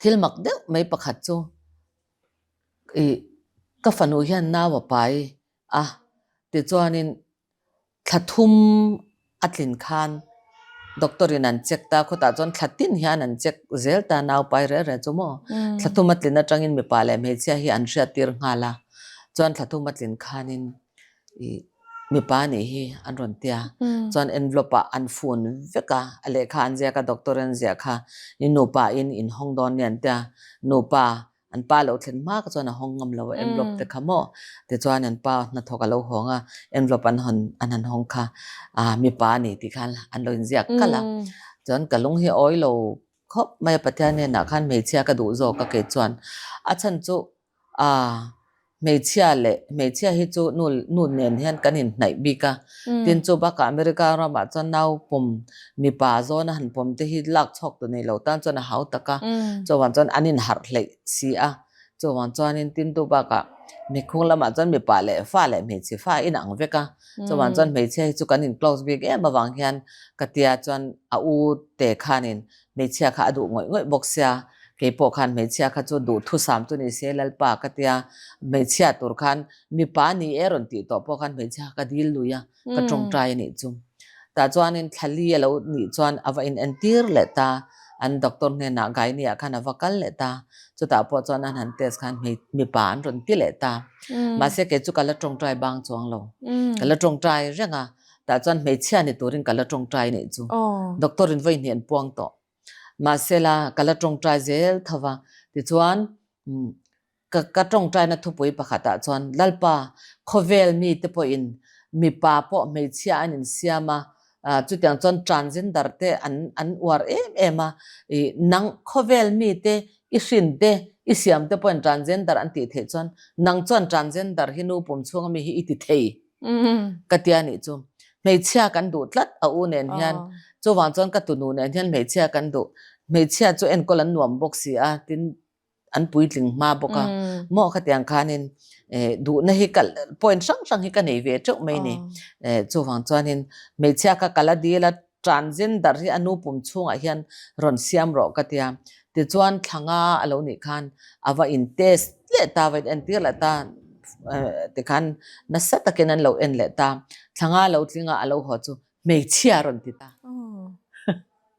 thil mak deuh mai pakhat chu ih ka fanu hian nau a pai a, tichuanin Thla thum a tlin khan doctor in an check ta, khawtah chuan thla tin hian an check zel ta nau pai reh reh chu maw. Thla thum a tlin atangin mipa leh hmeichhia hi an hriat tir nghal a, chuan thla thum a tlin khanin ih mipa nih hi an rawn tia, chuan envelope ah an fun vek a, a lehkha an ziak a doctor an ziah kha i nupa in inhawng dawn nia an tia, nupa An pa lo thlen hma kha chuan a hawng ngam lo a envelope te kha maw? Tichuan an pa hnathawk a lo hawng a, envelope an hawn an han hawng kha ah mipa a ni tih khan an lo inziak kalh a. Chuan ka lung hi a awi lo khawp mai a, Pathian hnenah khan hmeichhia ka duh zawk a kei chuan a chhan chu ah Hmeichhia leh hmeichhia hi chu nu nu nen hian kan inhnaih bik a, tin chu bakah America ramah chuan nau pawm mipa zawna han pawm te hi lak chhuak tu nei lo tan chuan a hau tak a, chuvang chuan an inharh hleih si a, chuvang chuanin tin tu bakah mikhung lamah chuan mipa leh fa leh hmeichhe fa a inang vek a, chuvang chuan hmeichhia hi chu kan in close bik em avang hian ka tia chuan a u te khanin Hmeichhia kha a duh ngawih ngawih bawk sia, kei pawh khan hmeichhia kha chu duhthusam chu ni se Lalpa ka tia, hmeichhia tur khan mipa ni e rawn tih tawh pawh khan hmeichhia kha ka dil lui a, ka tawngtai a nih chu. Tah chuanin thla li a lo nih chuan a va inentir leh ta, an doctor hnenah gynae ah khan a va kal leh ta, chutah pawh chuan an han test khan mipa an rawn ti leh ta. Mahse kei chu ka la tawngtai bang chuang lo, ka la tawngtai reng a, Tah chuan hmeichhia ni turin ka la tawngtai nih chu. Doctor in vawi hnih an puang tawh. Mahsela ka la tawngtai zel tho va. Tichuan ka ka tawngtaina thupui pakhatah chuan Lalpa khawvel mite pawhin mipa pawh hmeichhia an insiam a, chutiang chuan transgender te an an uar em em a, ih nang khawvel mite i hrin te i siam te pawhin transgender an tih theih chuan nang chuan transgender hi nu pum chhunga mi hi i ti thei. Ka tia nih chu hmeichhia kan duh tlat a u nen hian chuvang chuan ka tunu nen hian hmeichhia kan duh hmeichhia chu enkawl an nuam bawk si a tin an puitling hma bawk a maw khatiang khanin duhna hi ka point hrang hrang hi ka nei ve teuh mai ni chuvang chuanin hmeichhia kha ka la dil a transgender hi a nu pum chhungah hian rawn siam rawh ka tia tichuan thla nga a lo nih khan a va in test leh ta va in entir leh ta tikhan nasa takin an lo en leh ta thla nga lo tlinga a lo haw chu hmeichhia rawn ti ta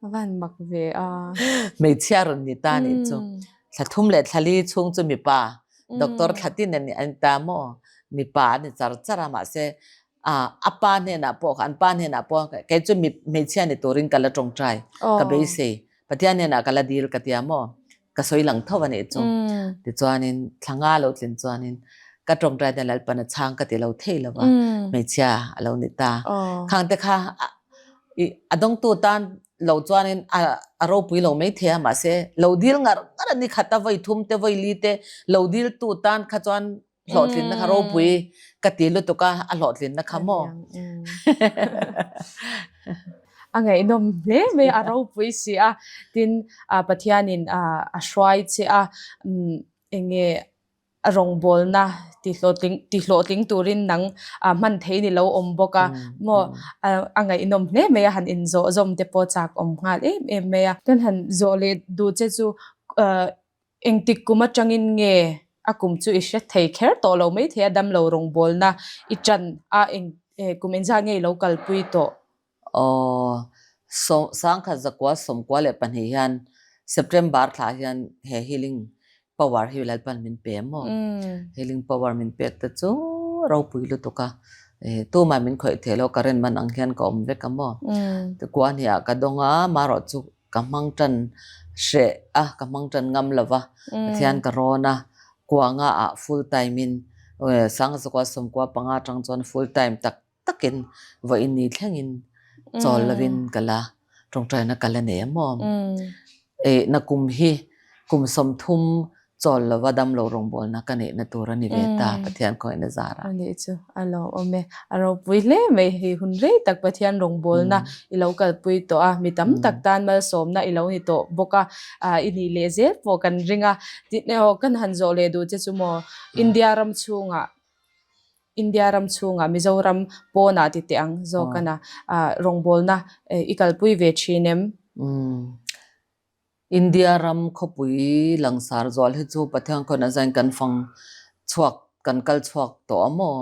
a van mak ve a hmeichhia rawn ni ta nih chu thla thum leh thla li chhung chu mipa doctor thla tin an ni ta maw mipa an ni char char a mahse a pa hnenah pawh an pa hnenah pawh kei chu hmeichhia ni turin ka la tawngtai ka beisei Pathian hnenah ka la dil ka tia maw ka sawi lang tho a nih chu tichuanin thla nga lo tlin chuanin ka tawngtai na Lalpan a chhang ka ti lo thei lo va hmeichhia a lo ni ta khang te kha a dawngtu tan. lo chuanin a a ropui lo maithei a mahse lo dil ngar ngar a ni khat a vawi thum te vawi li te lo dil tu tan kha chuan hlawhtlinna kha ropui ka ti lutuk a a hlawhtlinna kha maw. A ngaihnawm hle mai a ropui si a tin Pathianin a hruai che a enge a rawngbawlna tihlawhtling tihlawhtling turin nang hman thei ni lo awm bawk a maw a ngaihnawm hle mai a han inzawh zawm te pawh chak awm nghal em em mai a. Kan han zawh leh duh che chu engtik kum atangin nge a kum chu i hre thei kher tawh lo maithei a damlo rawngbawlna i tan a eng kum engzat nge i lo kalpui tawh? Aw, sangkhat zakua sawmkua leh pahnih hian September thla hian he healing power hi Lalpan min pe maw? Healing power min pek te chu ropui lutuk a, tumah min khawih thei lo current man ang hian ka awm vek a maw? Kua hnih ah ka dawng a, marawh chu ka hmang tan hreh a, ka hmang tan ngam lo va, Pathian ka rawn a, kua nga ah full time in sangkhat zakua sawmkua panga atang chuan full time tak takin vawiin ni thlengin chawl lovin ka la tawngtaina ka la nei a maw? Eh nakum hi kum 30 chawl lova damlo rawngbawlna ka neihna tur a ni ve ta Pathian khawihna zarah. A nih chu a lo awm e. A ropui hle mai hei hun rei tak Pathian rawngbawlna i lo kalpui tawh a, mi tam tak tan malsawmna i lo ni tawh bawk a, i nih leh zel pawh kan ring a. Tin erawh kan han zawh leh duh che chu maw India ram chhungah India ram chhungah Mizoram pawnah ti teh ang zawk a na rawngbawlna i kalpui ve thin em? India ram khawpui langsar zual hi chu Pathian khawn a zain kan fang chhuak kan kal chhuak tawh a maw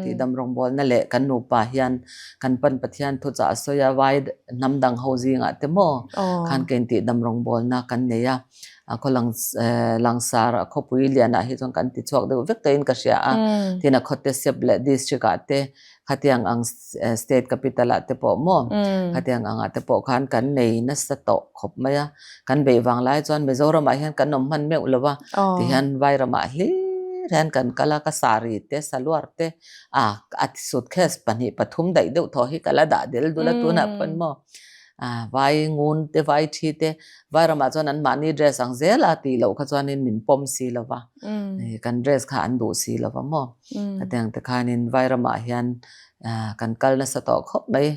tih dam rawngbawlna leh kan nupa hian kan pan Pathian thuchah a sawi a vai hnam dang ho zingah te maw khan kein tih dam rawngbawlna kan nei a. A khaw lang langsar a khawpui lianah hi chuan kan ti chhuak deuh vek tawhin ka hria a, tin a khawte sep leh district ah te khatiang ang state capital ah te pawh maw khatiang ang ah te pawh khan kan nei nasa tawh khawp mai a, kan beih vang lai chuan Mizoram ah hian kan awm hman meuh lo va tihian Vairam ah hlir hian kan kal a, ka sari te saluar te a a suitcase pahnih pathum daih deuh thaw hi ka la dah del dul a tunah pawn maw. Vai ngun te vai thi te vai ramah chuan an mahni dress ang zel a tih loh kha chuanin min pawm si lo va kan dress kha an duh si lo va maw hetiang te khanin vai ramah hian kan kal nasa tawh khawp mai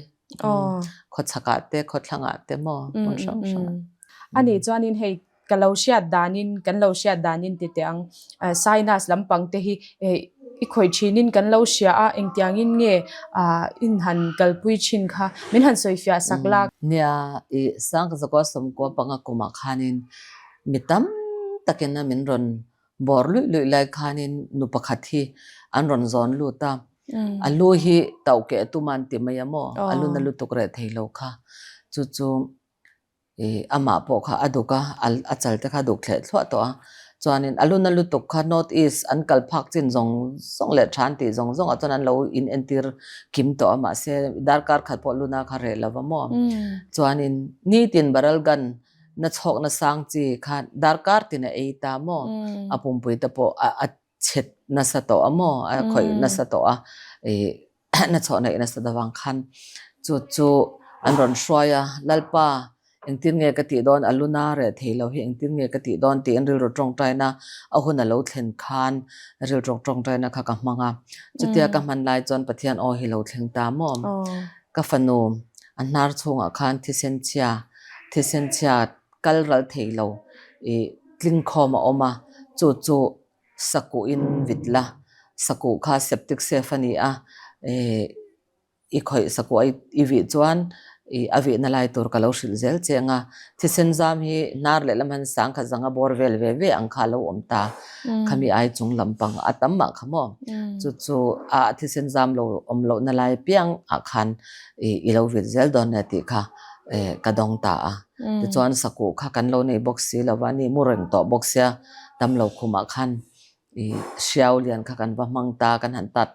khawchhakah te khawthlangah te maw hmun hrang hrangah. Anih chuanin hei Ka lo hriat danin, kan lo hriat danin ti teh ang. Sinus lampang te hi i khawih thinin kan lo hria a, engtiangin nge in han kalpui thin kha min han sawi fiah sak la. Nia, i Sangkazakua sawmkua panga kumah khanin mi tam takin a min rawn bawr luih luih lai khanin nu pakhat hi an rawn zawn lut a, a lu hi tauh keh a tum a an ti mai a maw, a lu na lutuk reh thei lo kha, chu chu Ih amah pawh kha a duk a, a chal te kha a duk thleh thluah tawh a. Chuanin a luna lutuk kha North East an kal phak chin zawng zawng leh tha an tih zawng zawngah chuan an lo in entir kim tawh a mahse darkar khat pawh luna kha reh lo va maw. Chuanin nitin Baralgan na chhawkna sang chi kha darkar tin a ei ta maw a pumpui te pawh a chhet nasa tawh a maw a khawih nasa tawh a ih na chhawh neih nasa davang khan chu chu an rawn hruai a, Lalpa engtin nge ka tih dawn a luna reh thei lo hi engtin nge ka tih dawn tiin rilru tawngtaina a hun a lo thlen khan rilru tawngtaina kha ka hmang a, chutia ka hman lai chuan Pathian aw hi lo thleng ta maw? Ka fanu a hnar chhungah khan thisen chhia thisen chhia kal ral thei lo ih tlingkhawm a awm a, chu chu Sakuh in vit la, sakuh kha septic safe a ni a, ih i khawih sakuh a i vih chuan ih a vihna lai tur ka lo hrilh zel che ang a, thisen zam hi hnar leh lam han sang kha zanga bawr vel ve ve ang kha a lo awm ta, khami ai chung lampang a tam mah kha maw, chu chu a thisen zam lo awm lohna lai piang ah khan ih i lo vit zel dawn nia tih kha ih ka dawng ta a, tichuan sakuh kha kan lo nei bawk si lo va, ni mu reng tawh bawk sia. Damlo khumah khan ih hriau lian kha kan va hmang ta, kan han tat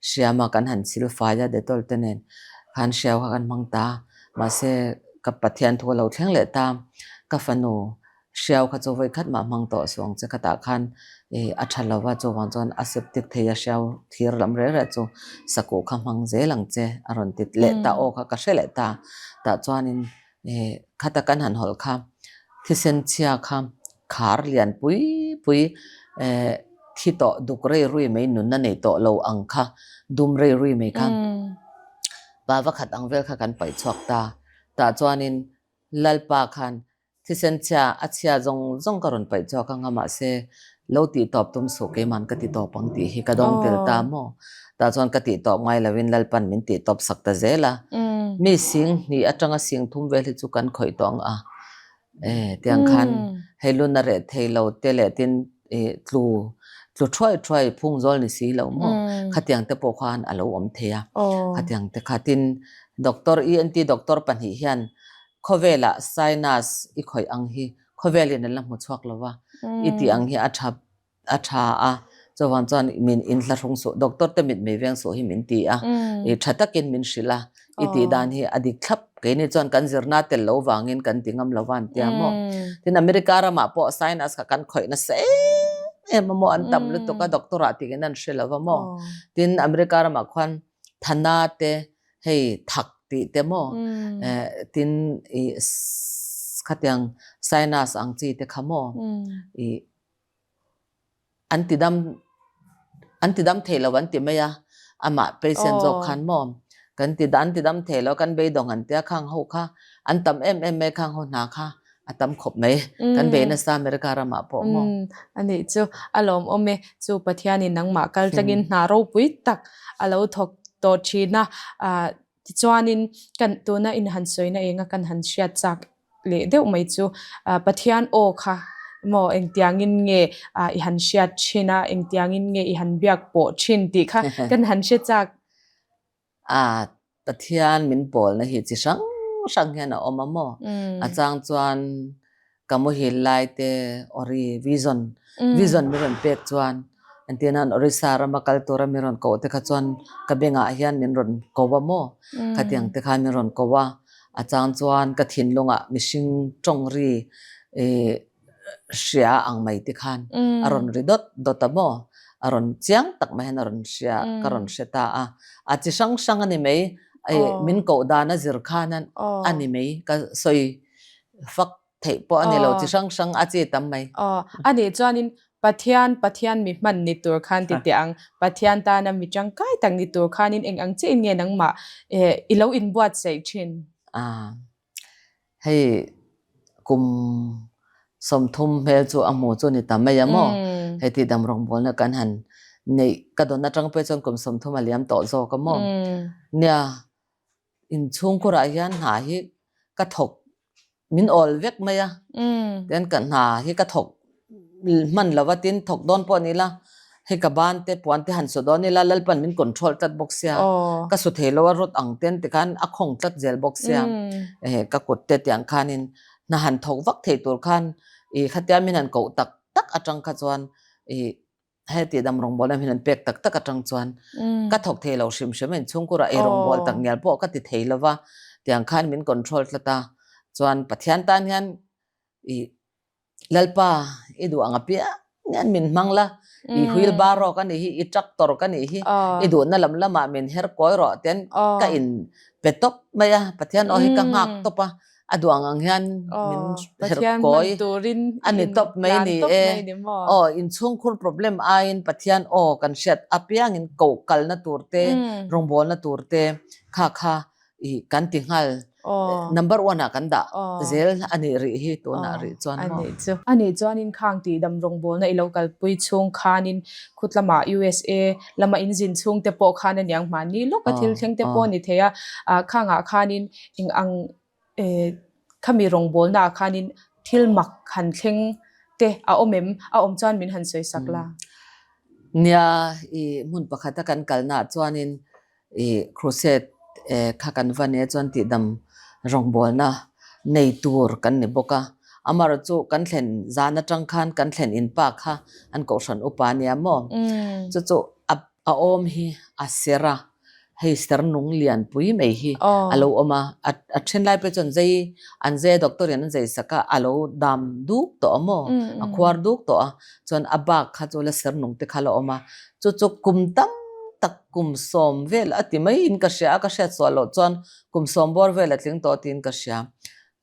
hriam a, kan han sil fai a Dettol te nen khan hriau kha kan hmang ta. Mahse ka Pathian thu a lo thleng leh ta, ka fanu hriau kha chu vawi khat mah hmang tawh suang che khatah khan ih a tha lo va, chuvang chuan a septic thei a hriau thir lam reh reh chu sakuh kha hmang zel ang che a rawn ti leh ta aw kha ka hre leh ta. Tah chuanin. Khata kan han hawlh kha thisen chhia kha khar lian pui pui thi tawh duk rei rui mai nunna nei tawh lo ang kha dum rei rui mai kha pa va khat ang vel kha kan paih chhuak ta. Tah chuanin Lalpa khan Thisen chhia a chhia zawng zawng ka rawn paih chhuak ang a, mahse lo tih tawp tum suh keiman ka ti tawp ang tih hi ka dawng tel ta maw? Tah chuan ka tih tawp ngai loin Lalpan min tih tawp sak ta zel a, mi sing hnih atanga sing thum vel hi chu kan khawih tawh ang a, e tiang khan hei lun a reh thei lo te leh tin i tlu tlu thuai thuai phung zawl ni si lo maw? Khatiang te pawh khan a lo awm thei a, khatiang te kha tin doctor ENT doctor pahnih hian Khawvelah sinus i khawih ang hi khawvelin an la hmu chhuak lo va, i tih ang hi a tha a tha a, chuvang chuan min inthlahrung suh, doctor te mit mei veng suh hi min ti a, i tha takin min hrilh a, i tih dan hi a dik thlap, keini chuan kan zirna tel lo vangin kan ti ngam lo va an tia maw. Tin America ramah pawh sinus kha kan khawih nasa em em a maw, an tam lutuk a, doctor ah tiin an hre lo va maw. Tin America ramah khuan Thana te hei thak tih te maw tin i khatiang sinus ang chi te kha maw i an ti dam an ti dam thei lo an ti mai a amah patient zawk khan maw kan ti an ti dam thei lo kan beidawng an tia khang ho kha an tam em em mai khang ho hna kha a tam khawp mai kan bei nasa America ramah pawh maw. A nih chu a lawmawm e. Chu Pathianin nangmah kal tlangin hna ropui tak a lo thawk tawh thin a. Tichuanin kan tuna in han sawina enga kan han hriat chak leh deuh mai chu Pathian aw kha maw engtiangin nge i han hriat thin a, engtiangin nge i han biak pawh thin tih kha kan han hre chak. A Pathian min pawlna hi chi hrang hrang hian a awm a maw? A chang chuan ka muhil lai te ori vision vision min rawn pek chuan entir nan Orissa rama kal tura min rawn koh te kha chuan ka bengah hian min rawn ko a maw? Khatiang te khan min rawn ko a, a chang chuan ka thinlungah mihring tawng ri ih hria ang mai te khan a rawn ri dawt dawt a maw? A rawn chiang tak mai hian a rawn hria ka rawn hre ta a. A chi hrang hrang a ni mai, min koh dan a zir khan a ni mai ka sawi fak theih pawh a ni lo chi hrang hrang a chi tam mai. Aw, a nih chuanin Pathian, Pathian mi hman ni tur khan ti teh ang, Pathian tana mi tangkai tak ni tur khanin eng ang chiah in nge nangmah i lo inbuatsaih thin? Aa. Hei kum 30 hmel chu a hmu chu ni ta mai a maw? Hei tih dam rawngbawlna kan han neih ka dawn atang pawh chuan kum 30 a liam tawh zawk a maw? Nia, inchhungkhurah hian hna hi ka thawk min awl vek mai a, tin ka hna hi ka thawk hman lo va tin thawk dawn pawh ni ila hei ka ban te puan te han su dawn ila Lalpan min control tlat bawk sia ka su thei lo a rawt ang ten tikhan a khawng tlat zel bawk sia ka kut te tiang khanin hna han thawk vak thei tur khan ih khatia min han koh tak tak atang kha chuan ih heti dam rawngbâwl lam hian an pek tak tak atang chuan ka thawk thei lo hrim hrim a inchhungkurah ei rawngbâwl tak ngial pawh ka ti thei lo va tiang khan min control tlat a chuan Pathian tan hian ih Lalpa, i duh ang apiang hian min hmang la, i wheelbarrow ka nih hi, i tractor ka nih hi, i duhna lam lamah min her kawi rawh tian ka in pe tawp mai a, Pathian aw hi ka nghak tawp a, a duh ang ang hian min her kawi a ni tawp mai ni e. Aw, inchhungkhur problem aiin Pathian aw kan hriat apiangin koh kalna tur te, rawngbawlna tur te kha kha i kan ti nghal number one ah kan dah zel a nih rih hi tunah rih chuan maw. A nih chuanin khang tih dam rawngbawlna i lo kalpui chhung khanin khut lamah USA lama in zin chhung te pawh khan a niang mahni lawk a thil thleng te pawh a ni thei a, khangah khanin eng ang khami rawngbawlna ah khanin thil mak han thleng te a awm em? A awm chuan min han sawi sak la. Nia i hmun pakhata kan kalnaah chuanin I crusade kha kan va nia chuan tihdam rawngbawlna nei tur kan ni bawk a. Amaherawhchu chu kan thlen zan atang khan kan thlen in pa kha an kohhran upa ania maw? Chu chu a a awm hi a ser a, hei ser nung lian pui mai hi a lo awm a. A then lai pawh chuan zei an zei a doctor in an zei sak a, a lo dam duk tawh a maw? A khuar duk tawh a, chuan a bak kha chu la ser nung te kha la awm a. Chu chu kum tam tak kum 10 vel a ti mai in ka hria a, ka hriat suah loh chuan kum 10 bawr vel a tling tawh tiin ka hria.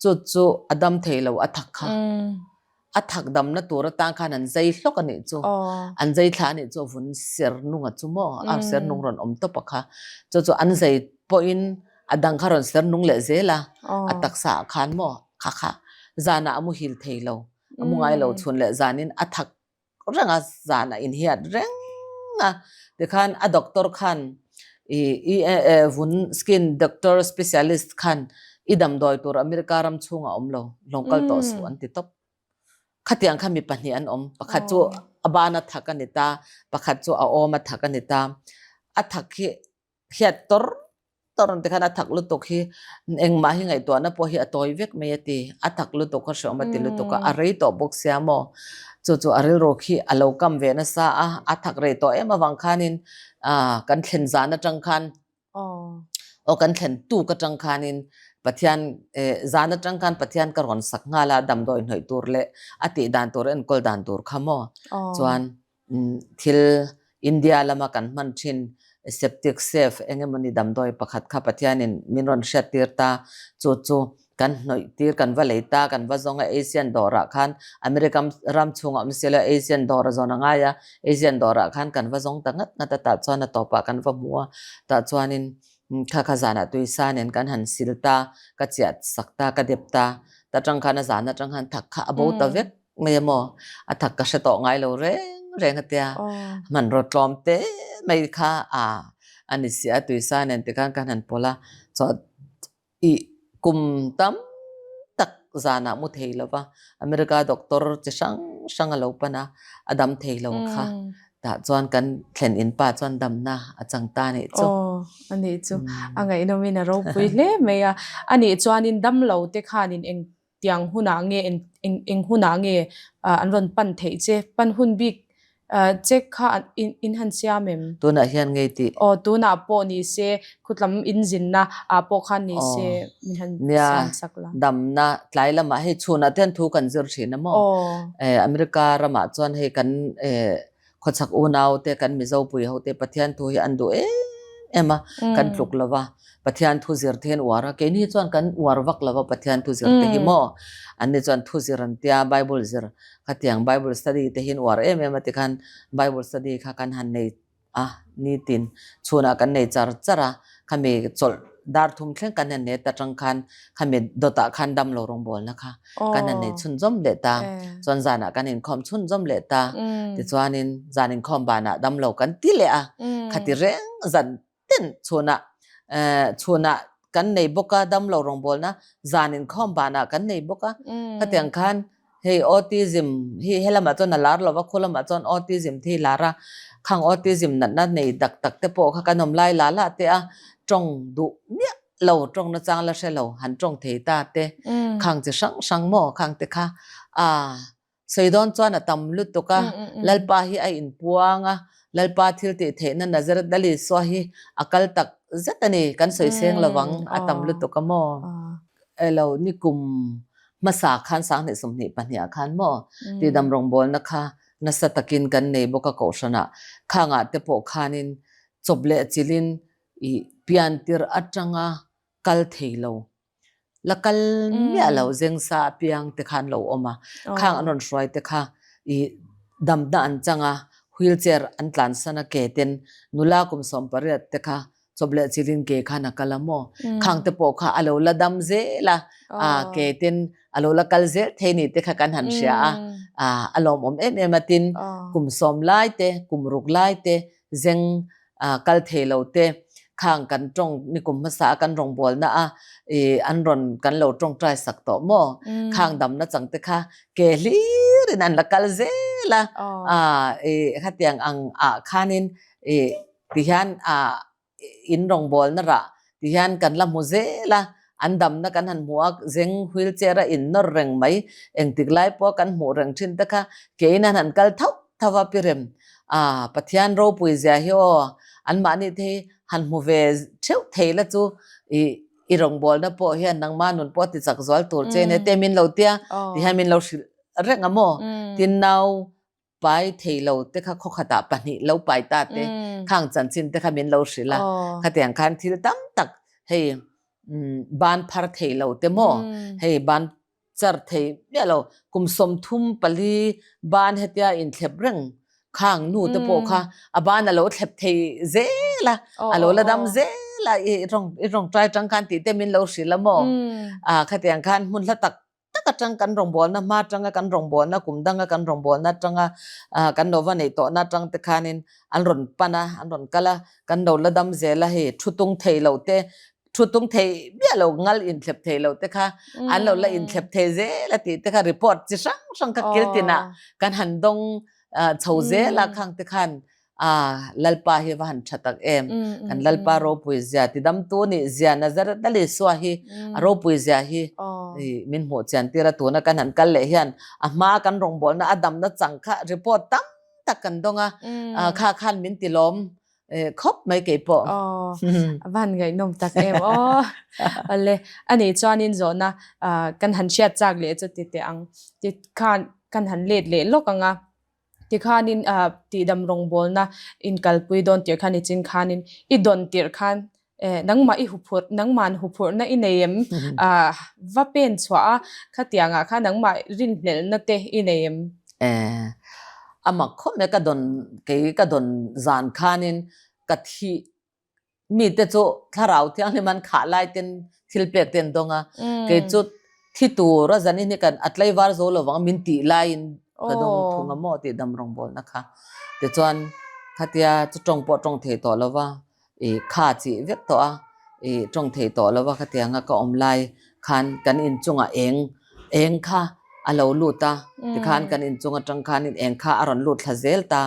Chu chu a dam thei lo a thak kha. A thak damna tur atan khan an zai hlawk a nih chu. An zai thla a nih chu a vun ser nung a chu maw? A ser nung rawn awm tawp a kha. Chu chu an zai pawhin a dang kha rawn ser nung leh zel a, a taksa ah khan maw kha kha zanah a muhil thei lo. A mu ngai lo chhun leh zanin a thak reng a, zan a inhiat reng a. Tikhan a doctor khan i i vun skin doctor specialist khan i damdawi tur America ram chhungah a awm lo, hlawng kal tawh suh an ti tawp. Khatiang kha mi pahnih an awm, pakhat chu a ban a thak a ni ta, pakhat chu a awm a thak a ni ta. A thak hi hiat tawr tawr ang tikhan a thak lutuk hi engmah hi ngaihtuahna pawh hi a tawi vek mai a ti. A thak lutuk a hreawm a ti lutuk a, a rei tawh bawk sia maw? Chu chu a rilru khi a lo kam ve nasa a, a thak rei tawh em avang khanin ah kan thlen zan atang khan aw kan thlen tuk atang khanin Pathian eh zan atang khan Pathian ka rawn sak nghal a damdawi hnawih tur leh a tih dan tur enkawl dan tur kha maw? Chuan Thil India lama kan hman thin septic safe eng emawni damdawi pakhat kha Pathianin min rawn hriattir ta. Chu chu kan hnawih tir, kan va lei ta, kan va zawng a Asian dawrah khan America ram chhungah awm si lo Asian dawr a zawn a ngai a, Asian dawrah khan kan va zawng ta ngat ngat a, tah chuan a tawpah kan va hmu a, tah chuanin kha kha zanah tuisa nen kan han sil ta, ka chiah sak ta, ka dep ta, ta tang khan a zan atang khan thak kha a bo ta vek. Mai a maw? A thak ka hre tawh ngai lo reng reng a tia. Hmanraw tlawm te mai kha a a ni si a, tuisa nen tikhan ka han pawlh a. Chuan i kum tam tak zanah mu thei lo va, America doctor chi hrang hrang a lo pan a, a dam thei lo kha. Tah chuan kan thlen in pa chuan damna a chang ta nih chu. Aw, a nih chu. A ngaihnawmin a ropui hle mai a. A nih chuanin dam lo te khanin eng Tiang hunah nge eng eng hunah nge an rawn pan theih che? Pan hun bik che kha in han siam em? Tunah hian ngei tih. Aw, tunah pawh ni se, khutlam in zinna ah pawh khan ni se min han siam sak la. Nia, damna tlai lamah hei chhunah te hian thu kan zir thin a maw? America ramah chuan hei kan Khawchhak unau te kan Mizo pui ho te Pathian thu hi an duh em em a, kan tluk lo va, Pathian thu zir te hi an uar a, keini chuan kan uar vak lo va Pathian thu zir te hi maw, an ni chuan thu zir an tia Bible zir khatiang Bible study te hi an uar em em a tikhan Bible study kha kan han nei a nitin chhunah kan nei char char a, khami chawlh dar thum thleng kan han nei ta tang khan khami dawtah khan damlo rawngbawlna kha kan han nei chhunzawm leh ta. Chuan zanah kan inkhawm chhunzawm leh ta. Tichuanin zan inkhawm banah damlo kan ti leh a. Khati reng zan ten chhunah chhunah kan nei bawk a damlo rawngbawlna zan inkhawm banah kan nei bawk a. Khatiang khan hei autism hi helamah chuan a lar lova khu lamah chuan autism te hi lar a. Khang autism natna nei dak tak te pawh kha kan awm lai la la te a tawng duh miah lo tawng nachang la hre lo han tawng thei ta te khang chi hrang hrang maw khang te kha a sawi dawn chuan a tam lutuk a Lalpa hi a inpuang a Lalpa thil tih theihna Nazareth Lal Isua hi a kal tak zet a ni kan sawi seng lovang a tam lutuk a maw elo nikum hmasa khan 2022 ah khan maw tihdam rawngbawlna kha nasa takin kan nei bawk a kohhranah khangah te pawh khanin chawp leh chilhin I pian tirh atanga kal thei lo, la kal miah lo zengsa apiang te kha an lo awm a, khang an rawn hruai te kha i damna an chang a, wheel chair an tlansan a ke ten nula kum 18 te kha chawp leh chilhin ke khan a kal a maw, khang te pawh kha a lo la dam zel a, ke ten a lo la kal zel thei ni te kha kan han hria a, a lawmawm em em a tin kum 10 lai te kum 6 lai te zeng kal thei lo te khang kan tawng nikum hmasa a kan rawngbawlna a i an rawn kan lo tawngtai sak tawh maw khang damna chang te kha ke hlir in an la kal zel a i khatiang ang ah khanin i tihian in rawngbawlna rah tihian kan la hmu zel a an damna kan han hmu a zeng wheel chair a in nawr reng mai engtik lai pawh kan hmuh reng thin te kha ke in an han kal thauh thauh a pi rem a Pathian ropui zia hi aw anmahni te hi han hmu ve theuh thei la chu i i rawngbawlna pawh hian nangma nun pawh ti chak zual tur che nia te min lo tia tihian min lo hrilh reng a maw tin nau pai thei lo te kha khawkhatah pahnih lo pai ta te khang chanchin te kha min lo hrilh a khatiang khan thil tam tak hei. Ban phar thei lo te maw hei ban char thei miah lo kum 34 ban hetia inthlep reng khang nu te pawh kha a ban a lo thlep thei zel a, a lo la dam zel a i rawng i rawng tai tang khan tih te min lo hrilh a maw khatiang khan hmun hla tak tak atang kan rawngbawlna hma atanga kan rawngbawlna kum danga kan rawngbawlna atanga kan lo va neih tawhna atang te khanin an rawn pan a an rawn kal a kan lo la dam zel a hei thu tung thei lo te thu tung thei miah lo ngal inthlep thei lo te kha an lo la inthlep thei zel a tih te kha report chi hrang hrang kha kil tinah kan han dawng chho zel a khang te khan a Lalpa hi va han tha tak em kan Lalpa ropui zia tidamtu nih zia Nazareth Lal Isua hi a ropui zia hi min hmuh chian tir a tuna kan han kal leh hian a hma kan rawngbawlna a damna chang kha report tam tak kan dawng a kha khan min ti lawm khawp mai kei pawh. A van ngaihnawm tak em aw. Ale ani chuanin zawhna kan han hriat chak leh chu ti teh ang ti khan kan han let leh lawk ang a. Tikhanin tihdam rawngbawlna inkalpui dawn tirh khan i chin khanin i dawn tirh khan nangmah i huphurh nangman huphurhna i nei em? Va pen chhuah a khatiangah khan nangmah rinhlelhna te i nei em? A mak khawp mai ka dawn kei ka dawn zan khanin ka thih mite chu thlarau thianghlim an khah lai ten thil pek te an dawng a kei chu thi tur a zanin hi kan a tlaivar zo lovang min tih laiin ka dawng thung a maw tih dam rawngbawlna kha tichuan khatia chu tawng pawh tawng thei tawh lova i kha chih vek tawh a i tawng thei tawh lova khatianga ka awm lai khan kan inchungah eng eng kha a lo lut a tikhan kan inchung atang khanin eng kha a rawn lut thla zel ta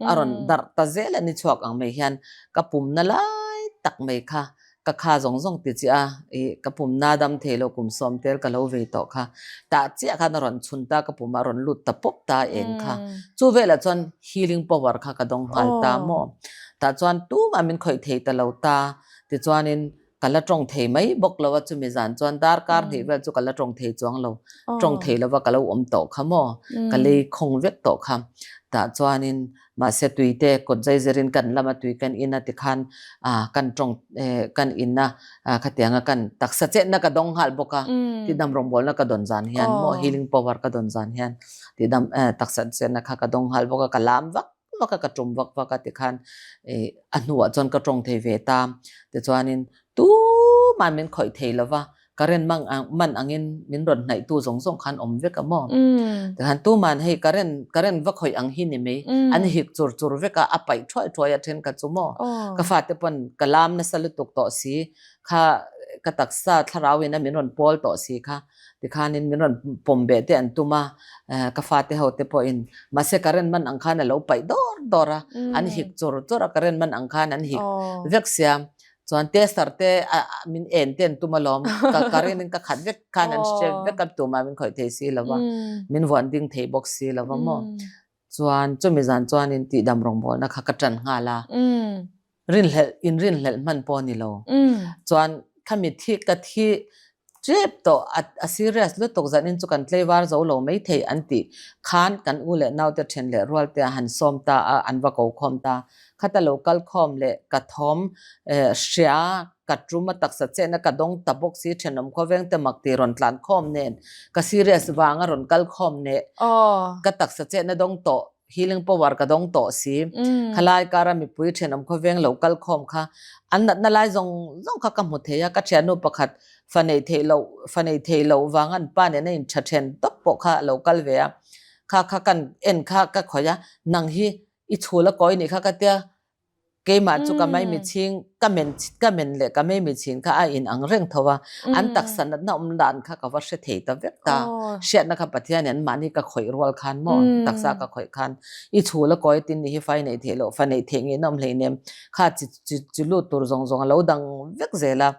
a rawn darh ta zel a ni chhuak ang mai hian ka pumna lai tak mai kha ka kha zawng zawng ti chiah a ih ka pumna dam thei lo kum sawm tel ka lo vei tawh kha tah chiah khan a rawn chhun ta ka pumah a rawn lut ta pawp ta eng kha chu velah chuan healing power kha ka dawng nghal ta maw tah chuan tumah min khawih thei ta lo ta tichuanin Ka la tawng thei mai bawk lo a, chumi zan chuan darkar hnih vel chu ka la tawng thei chuang lo. Tawng thei lova ka lo awm tawh kha maw? Ka lei khawng vek tawh kha. Tah chuanin mahse tui te kawt zai zerin kan lama tui kan in a tikhan kan tawng kan in a khatianga kan taksa chetna ka dawng nghal bawk a, tihdam rawngbawlna ka dawn zan hian maw healing power ka dawn zan hian tihdam taksa chetna kha ka dawng nghal bawk a, ka lam vak vak a ka tum vak vak a tikhan ih a hnuah chuan ka tawng thei ve ta tichuanin tumah min khawih thei lova current mang ang man angin min rawn hnaih tu zawng zawng khan awm vek a maw tikhan tuman hei current current va khawih ang hi ni mai an hik chur chur vek a a paih thuai thuai a then kha chu maw ka fate pawn ka lam nasa lutuk tawh si kha ka taksa thlarau in a min rawn pawl tawh si kha Tikhanin min rawn pawm beh te an tum a, ka fate ho te pawhin mahse current man ang khan a lo paih dawr dawr a, an hik chur chur a, current man ang khan an hik vek sia. Chuan tester te min en te an tum alawm, ka current in ka khat vek khan an hre vek a, tumah min khawih thei si lo va, min vuan ding thei bawk si lo va maw. Chuan chumi zan chuanin tihdam rawngbawlna kha ka tan nghal a. Rinhlelh in rinhlelh hman pawh a ni lo. Chuan khami thi ka thi tep tawh a a serious lutuk zanin chu kan tlaivar zo lo mai thei an tih khan kan u leh naute then leh rual te a han sawm ta a an va ko khawm ta. Khata lo kal khawm leh ka thawm hria ka tum a taksa chetna ka dawng ta bawk si thenawm khawveng te mak tih rawn tlan khawm nen ka serious vanga rawn kal khawm neh ka taksa chetna dawng tawh healing power ka dawng tawh si. Khalai kara mipui thenawm khawveng lo kal khawm kha an natna lai zawng zawng kha ka hmu thei a, ka thiannu pakhat fa neih theih loh fa neih theih loh vang an pa nen a in tha then tawp pawh kha a lo kal ve a, kha kha kan en kha ka khawih a, nang hi i chhul a kawi nih kha ka tia Keimah chu ka mai michhing ka men ka men leh ka mai michhin kha a in ang reng tho a, an taksa natna awm dan kha ka va hre thei ta vek ta. Hriatna kha Pathian in mahni ka khawih rual khan maw taksa ka khawih khan i chhul a kawi tin ni hi fai neih theih loh fa neih theih ngei na awm hleinem kha chi chi chi lut tur zawng zawng a lo dang vek zel a,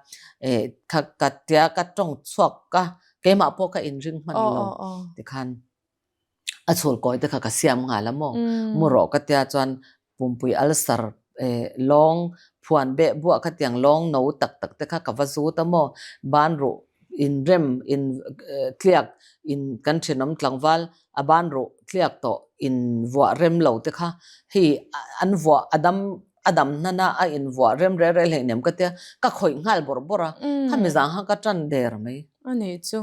eh kha ka tia ka tawng chhuak a keimah pawh ka inring hman lo tikhan. A chhul kawi te kha ka siam nghal a maw? Mu rawh ka tia chuan pumpui ulcer lawng phuan beh buah kha tiang lawng no tak tak te kha ka va zut a maw? Ban ruh in rem in tliak in kan thenawm tlangval a ban ruh tliak tawh in vuah rem lo te kha hei an vuah a dam. a dam hnan a, a invuah rem rel rel hleinem ka tia, ka khawih nghal bawrh bawrh a, khami zang kha ka ṭan der mai. A nih chu.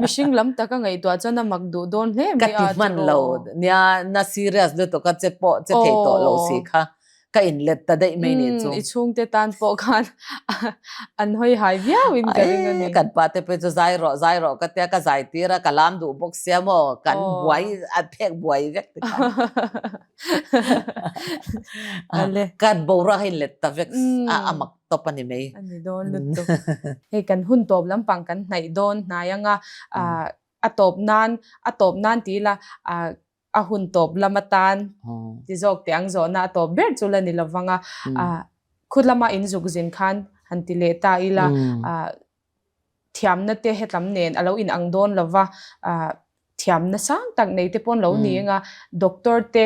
Mihring lam taka ngaihtuah chuan a mak duh dawn hle mai a. Ka ti hman lo. Nia, na serious lutuk a che pawh che thei tawh lo si kha. Ka inlet ta daih mai nih chu. I chhungte tan pawh khan an hawi hai viau in ka ring a ni. Kan pa te pawh chu zai rawh zai rawh ka tia ka zai tir a, ka lam duh bawk sia maw, kan buai a phek buai vek ti khan. Kan boruak a inlet ta vek a mak tawp a ni mai. A ni dawn lutuk. Hei kan hun tawp lampang kan hnaih dawn hnai anga a tawp nan a tawp nan ti ila a hun tawp lam atan ti zawk teh ang zawhna a tawp ber chu la ni lovang a khut lama in zuk zin khan han ti leh ta ila thiamna te hetlam nen a lo in ang dawn lova thiamna sang tak nei te pawh an lo ni anga doctor te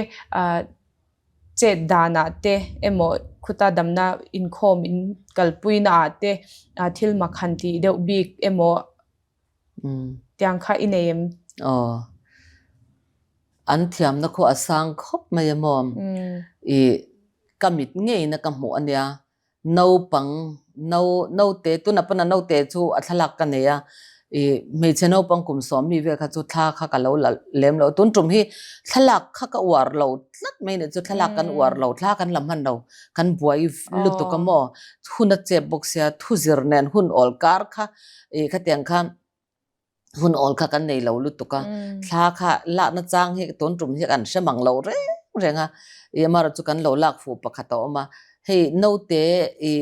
chet danah te emaw khuta damna inkhawm in kalpui naah te thil mak han tih deuh bik emaw tiang kha i nei em? Aw, an thiamna khu a sang khawp mai a maw? I ka mit ngeina ka hmuh a nia. Naupang no naute tunah pawn a naute chu a thlalak ka nei a, i hmeichhe naupang kum sawm mi vel kha chu thla kha ka lo la lem lo. Tun tum hi thlalak kha ka uar lo tlat mai nih chu thlalak kan uar lo, thla kan la hman lo, kan buai lutuk a maw? Hun a chep bawk sia, thu zir nen hun awl kar kha i khatiang khan hun awl kha kan nei lo lutuk a, thla kha lakna chang hi tun tum hi kan hre mang lo reng reng a, i amaherawhchu kan lo lak fuh pakhat a awm a, hei naute i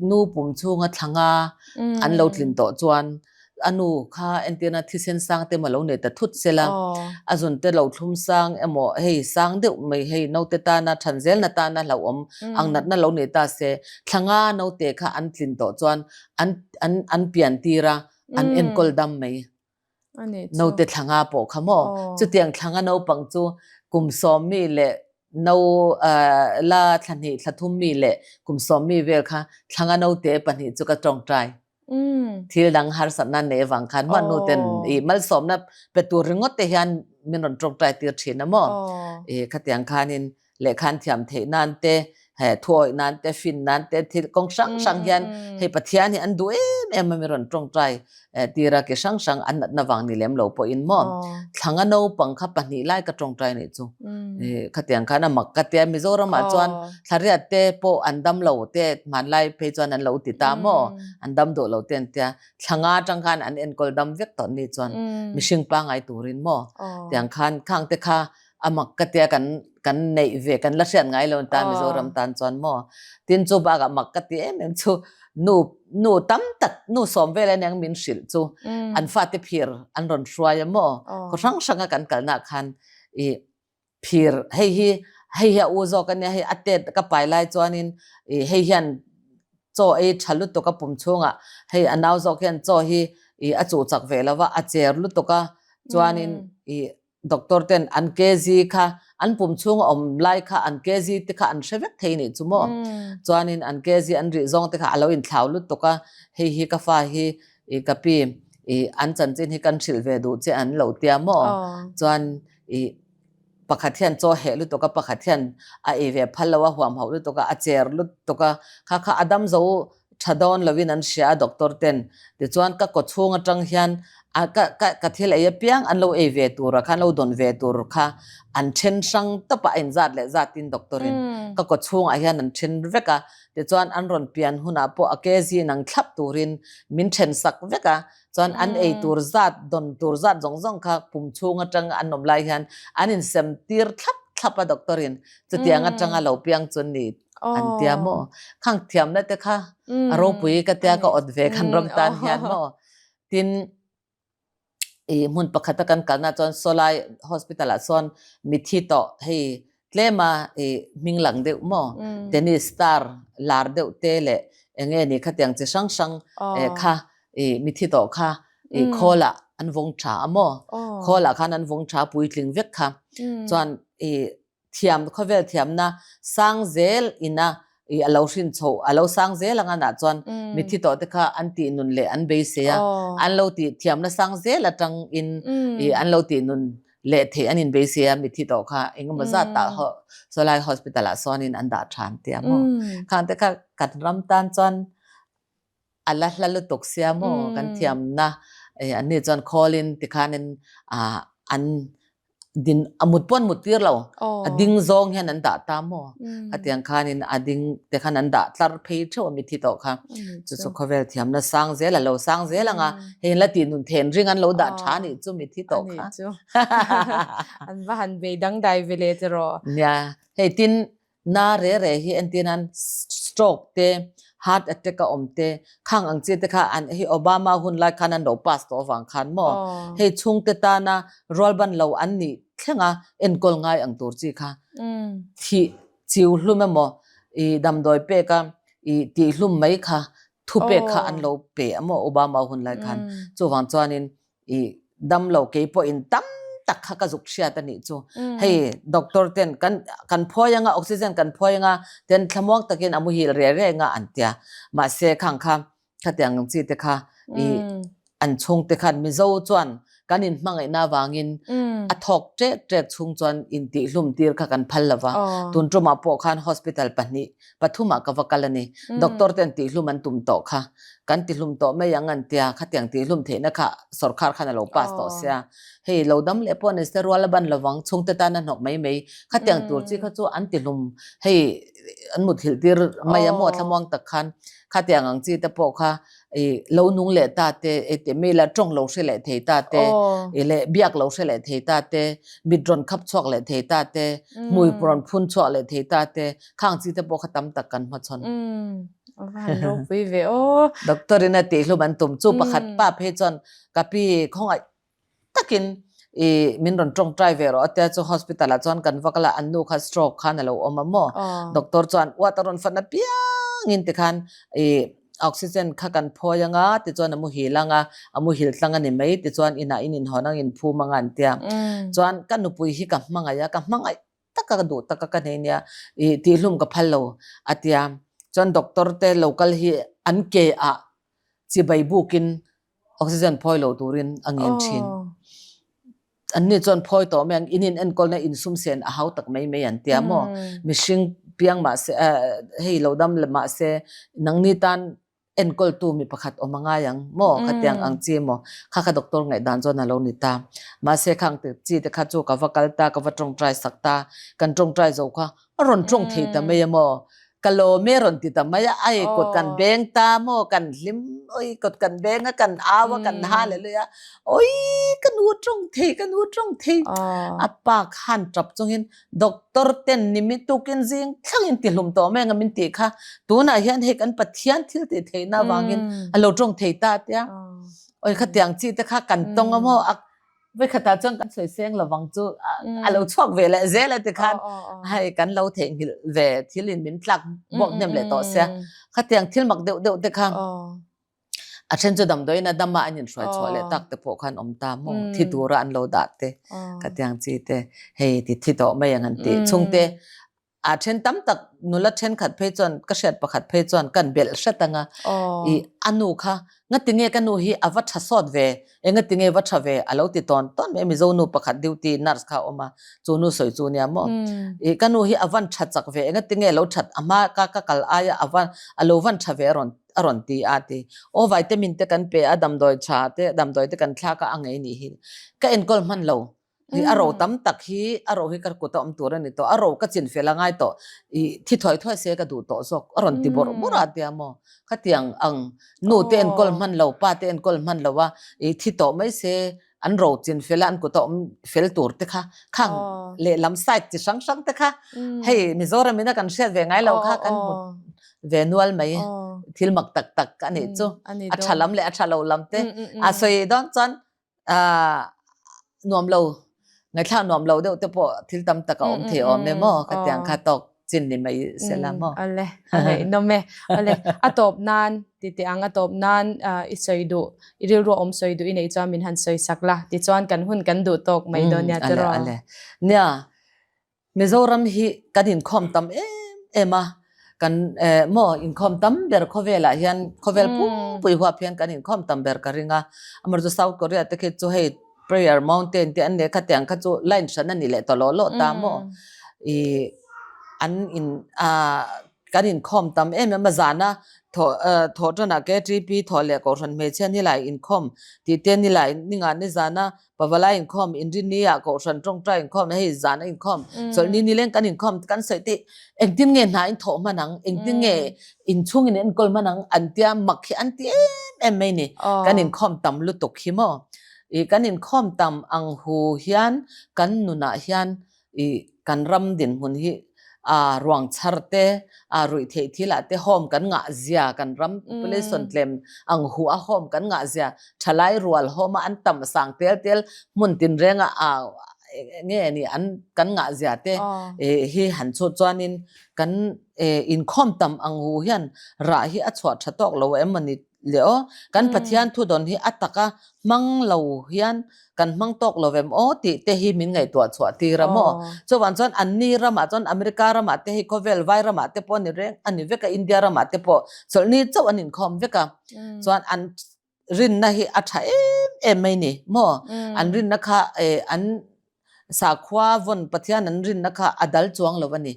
nu pum chhunga thlanga an lo tlin tawh chuan a nu kha entirna thisen sang te emaw lo nei ta thut sela, a zun te lo thlum sang emaw hei sang deuh mai hei naute tana than zelna tana hlauhawm ang natna lo nei ta se, thlanga naute kha an tlin tawh chuan an an an pian tir a, an enkawl dam mai. Naute thlanga pawh kha maw? Chutiang thlanga naupang chu kum sawm mi leh no la thla hnih thla thum mi leh kum sawm mi vel kha thlanga naute pahnih chu ka tawngtai. Thil dang harsatna nei avang khan hman nu ten i malsawmna pe tur ringawt te hian min rawn tawngtai tir thin a maw? I khatiang khanin lehkha an thiam theih nan te, he thuawih nan te, fin nan te, thil kawng hrang hrang hian hei Pathian hi an duh em em a mi rawn tawngtai tira ki hrang hrang an natna vang ni lem lo pawhin maw thlanga naupang kha pahnih lai ka tawngtai nih chu khatiang khan a mak ka tia Mizoram ah chuan thlariat te pawh an dam lo te hmanlai phei chuan an lo ti ta maw an dam duh lo te an tia thlanga atang khan an enkawl dam vek tawh ni chuan mihring pangai turin maw tiang khan khang te kha a mak ka tia kan kan neih ve kan la hriat ngai lo ta Mizoram tan chuan maw tin chu bakah mak ka ti em em chu nu nu tam tak nu sawm vel aniang min hrilh chu an fate phir an rawn hruai a maw khaw hrang hranga kan kalna khan i phir hei hi hei hi a u zawk ania hei a tet ka pai lai chuanin i hei hian chaw ei tha lutuk a pum chhungah hei a nau zawk hian chaw hi i a chuh chak ve lova a cher lutuk a chuanin i Doctor ten an kg kha an pum chhung a awm lai kha an kg te kha an hre vek thei nih chu maw. Chuanin an kg an rih zawng te kha a lo inthlau lutuk a, hei hi ka fa hi i ka pi i an chanchin hi kan hrilh ve duh che an lo tia maw. Chuan i pakhat hian chaw heh lutuk a, pakhat hian a ei ve phal lo a, huam hauh lutuk a, a cher lutuk a, kha kha a dam zo tha dawn lovin an hria a doctor ten tichuan ka kaw chhung atang hian a ka ka ka thil ei apiang an lo ei ve tur a khan lo dawn ve tur kha an then hrang tawp a a inzat leh zat in doctor in ka kaw chhungah hian an then vek a tichuan an rawn pian hunah pawh a kg nang thlap turin min then sak vek a chuan an ei tur zat dawn tur zat zawng zawng kha pum chhung atang an awm lai hian an insem tir thlap thlap a doctor in chutiang atanga lo piang chu ni an tia maw khang thiamna te kha a ropui ka tia ka awt ve kan ram tan hian maw tin i hmun pakhat a kan kalna chuan sawlai hospital ah sawn mithi tawh hei tlema i hming lang deuh maw tennis star lar deuh te leh enge ni khatiang chi hrang hrang kha i mithi tawh kha i khawl ah an vawng tha a maw khawl ah khan an vawng tha puitling vek kha chuan i thiam khawvel thiamna sang zel ina i a lo hrin chho a lo sang zel anga nah chuan mithi tawh te kha an tih nun leh an beisei a an lo tih thiamna sang zel atang in i an lo tih nun. leh theih an inbeisei a, mithi tawh kha engemaw zat tah saw lai hospital ah sawnin an dah tha an ti a maw. Khang te kha kan ram tan chuan a la hla lutuk sia maw kan thiamna anni chuan khawlin tikhanin an din a mut pawh an mut tir lo a ding zawng hian an dah ta maw khatiang khanin a ding te khan an dah tlar phei theuh a mithi tawh kha chu chu khawvel thiamna sang zel a lo sang zel anga hei an la tih nun then ring an lo dah tha anih chu mithi tawh kha an va han bei dangdai ve leh tiraw nia hei tin Na re re hi entir nan stroke te, heart attack a awm te, khang ang chi te kha an hei Obama hun lai khan an lo pass tawh avang khan maw hei chhungte tana rualban lo an nih thleng a enkawl ngai ang tur chi kha thih chiu hlum emaw ih damdawi pek a ih tih hlum mai kha thupek kha an lo pe a maw Obama hun lai khan chuvang chuanin i damlo kei pawhin tam tak kha ka zuk hriat a nih chu. Hei doctor ten kan kan phuai anga oxygen kan phuai anga ten thlamuang takin a muhil re re anga an tia. Mahse khang kha khatiang ang chi te kha i an chhungte khan Mizo chuan kan in hmangaihna avangin a thawk ṭek ṭek chhung chuan intihhlum tir kha kan phal lova. Tun ṭumah pawh khan hospital pahnih pathumah ka va kal a ni. Doctor ten tihhlum an tum tawh kha. Kan tihlum tawh mai ang an tia, khatiang tihhlum theihna kha sorkar khan a lo pass tawh sia. Hei lo dam leh pawh ni se rual a ban lovang, chhungte tan a hnawk mai mai. Khatiang tur chi kha chu an tihlum hei an muthilh tir mai a maw thlamuang tak khan khatiang ang chi te pawh kha i lo nung leh ta te, i ti mi la tawng lo hre leh thei ta te, i leh biak lo hre leh thei ta te, mit rawn khap chhuak leh thei ta te, hmui rawn phun chhuak leh thei ta te, khang chi te pawh kha tam tak kan hmachhawn. A va han ropui ve aw. Doctor in a tihhlum an tum chu pakhat pa phei chuan ka pi khawngaih takin i min rawn tawngtai ve rawh a tia chu hospital ah chuan kan va kal a an nu kha stroke khan a lo awm a maw doctor chuan uat a rawn fan apiangin tikhan i oxygen kha kan phawi anga tichuan a muhil anga a muhil tlang a ni mai tichuan inah in inhawn ang inphum anga an tia chuan ka nupui hi ka hmangaih a ka hmangaih taka ka duh taka ka nei nia i tihhlum ka phal lo a tia chuan doctor te lo kal hi an ke ah chibai bukin oxygen phawi lo turin a ngen thin. Anni chuan phawi tawh mai ang in in enkawlna insum sen a hau tak mai mai an tia maw mihring piang mahse hei lo dam mahse nangni tan enkawltu mi pakhat awm a ngai ang maw khatiang ang chi maw kha kha doctor ngaihdan chuan a lo ni ta mahse khang te chi te kha chu ka va kal ta ka va tawngtai sak ta kan tawngtai zo kha a rawn tawng thei ta mai a maw ka lawm e rawn ti ta mai a ai kut kan beng ta maw kan hlim oi kut kan beng a kan au a kan hallelujah oi ka nu tawng thei ka nu tawng thei a pa khan tap chungin Doctor ten ni mi tukin zing thlangin tihlum tawh mai anga min tih kha tunah hian hei kan Pathian thil tih theihna avangin a lo tawng thei ta tia. Oi khatiang chi te kha kan tawng a maw a vekhatah chuan kan sawi seng lovang chu a lo chhuak ve leh zel a tikhan hei kan lo theihnghilh ve thil in min tlak buak hnem leh tawh sia. Khatiang thil mak deuh deuh te kha A then chu damdawiin a dama an inhruai chhuah leh tak te pawh khan awm ta maw? Thi tura an lo dah te ka tiang chi te hei ti thi tawh mai ang an tih chhung te a then tam tak nula thenkhat phei chuan ka hriat pakhat phei chuan kan belh hret anga i a nu kha ngatinge ka nu hi a va tha sawt ve engatinge va tha ve a lo ti tawn tawn mai Mizo nu pakhat duty nurse kha a awm a chu nu sawi chu nia maw i ka nu hi a van tha chak ve engatinge lo that a hma ka ka kal aia a van a lo van tha ve a rawn a rawn ti a ti. Aw vitamin te kan pe a, damdawi tha te, damdawi te kan thlak a, a ngei nih hi. Ka enkawl hman lo. Hi a ro tam tak hi, a ro hi ka kut a awm tur a ni tawh, a ro ka chin fel a ngai tawh, i thi thuai thuai se ka duh tawh zawk, a rawn ti bawrh bawrh a tia maw. Khatiang ang nu te enkawl hman lo, pa te enkawl hman lo a, i thi tawh mai se an ro chin fel a an kut a awm fel tur te kha khang lehlam side chi hrang hrang te kha hei Mizoram in a kan hriat ve ngai lo kha kan hmu ve nual mai thil mak tak tak a nih chu a tha lam leh a tha lo lam te a sawi dawn chuan nuam lo ngaihthlak nuam lo deuh te pawh thil tam tak a awm thei awm e maw khatiang kha tawk chin ni mai se la maw. Ale, a ngaihnawm e. Ale, a tawp nan ti teh ang a tawp nan i sawi duh, i rilru a awm sawi duh i neih chuan min han sawi sak la, tichuan kan hun kan duh tawk mai dawn nia tiraw. Ale, ale. Nia, Mizoram hi kan inkhawm tam em em a, kan maw inkhawm tam ber khawvelah hian khawvel pumpui huap hian kan inkhawm tam ber ka ring a, amaherawhchu South Korea te khi chu hei. Prayer Mountain te an nei kha tiang kha chu line hran a ni leh ta lawh lawh ta maw. Ih an in ah kan inkhawm tam em em a zana thawh thawh tanah KTP thawh leh Kohhran hmeichhia nilai inkhawm tih te nilai ningah nizana Pavalai inkhawm inrinni ah Kohhran tawngtai inkhawm hei zan a inkhawm chawlhni nileng kan inkhawm kan sawi te engtin nge hna in thawh hman ang engtin nge inchhung in enkawl hman ang an tia mak hi an ti em em mai ni kan inkhawm tam lutuk hi maw ih kan inkhawm tam ang hu hian kan nunah hian ih kan ram dinhmun hi ah ruang chhar te ah ruih theih thil ah te home kan ngah zia kan ram population tlem ang hu a home kan ngah zia thalai rual home a an tam sang tel tel hmun tin reng a ah nge ni an kan ngah zia te eh hi han chhut chuanin kan eh inkhawm tam ang hu hian rah hi a chhuah tha tawk lo em mawni le aw kan Pathian thu dawn hi a taka hmang lo hian kan hmang tawk lo vem aw tih te hi min ngaihtuah chhuah tir a maw chuvang chuan anni ramah chuan America ramah te hi khawvel vai ramah te pawh ni reng a ni vek a India ramah te pawh chawlhni chauh an inkhawm vek a chuan an rinna hi a tha em em mai ni maw an rinna kha eh an Sakhua vawn Pathian an rinna kha a dal chuang lo a ni.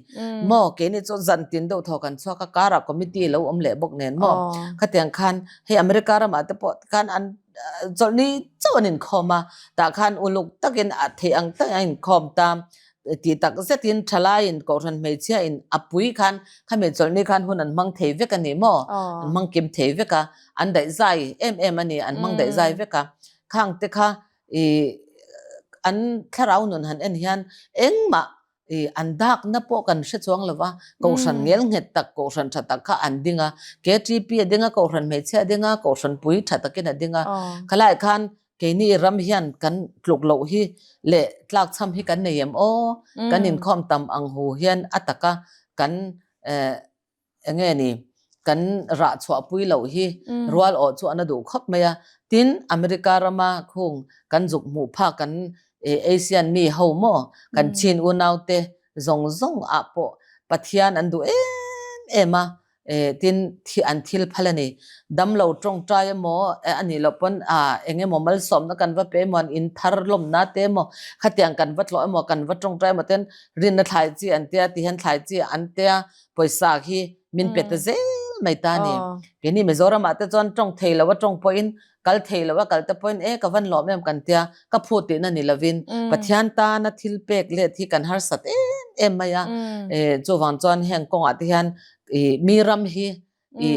Maw keini chu zan tin deuh thaw kan chhuak a, karah committee lo awm leh bawk nen maw. Khatiang khan hei America ramah te pawh khan an chawlhni chauh an inkhawm a, tah khan uluk takin a theih ang tak an inkhawm ta. Tih tak zetin thalaiin Kohhran hmeichhiain a pui khan khami chawlhni khan hun an hmang thei vek a ni maw, an hmang kim thei vek a, an daihzai em em a ni, an hmang daihzai vek a. Khang te kha i an thlarau nun han en hian engmah i an dakna pawh kan hre chuang lo va, kohhran ngel nghet tak, kohhran tha tak kha an ding a, KTP a ding a, kohhran hmeichhia a ding a, kohhran pui tha takin a ding a. Khalai khan keini ram hian kan tluk loh hi leh tlakchham hi kan nei em aw, kan inkhawm tam ang hu hian a taka kan eh Enge ni, kan rah chhuahpui loh hi rual awh chu a na duh khawp mai a. Tin, America rama khung kan zuk hmuh phak kan Asian mi ho maw, kan Chin unaute zawng zawng ah pawh Pathian an duh em em a, tin an thil phal a ni. Damlo tawngtai emaw a nih loh pawn eng emaw malsawmna kan va pe emaw, an in thar lawmna te emaw, khatiang kan va tlawh emaw, kan va tawngtai emaw ten rinna thlai chi an tia tihian thlai chi an tia. pawisa khi min pe ta zel mai ta ni. Keini Mizoram ah te chuan tawng thei lo a tawng pawhin kal thei lo a kal te pawhin e ka van lawm em kan tia ka phut tihna ni lovin Pathian tana thil pek let hi kan harsat em em mai a. E chuvang chuan heng kawngah te hian i mi ram hi i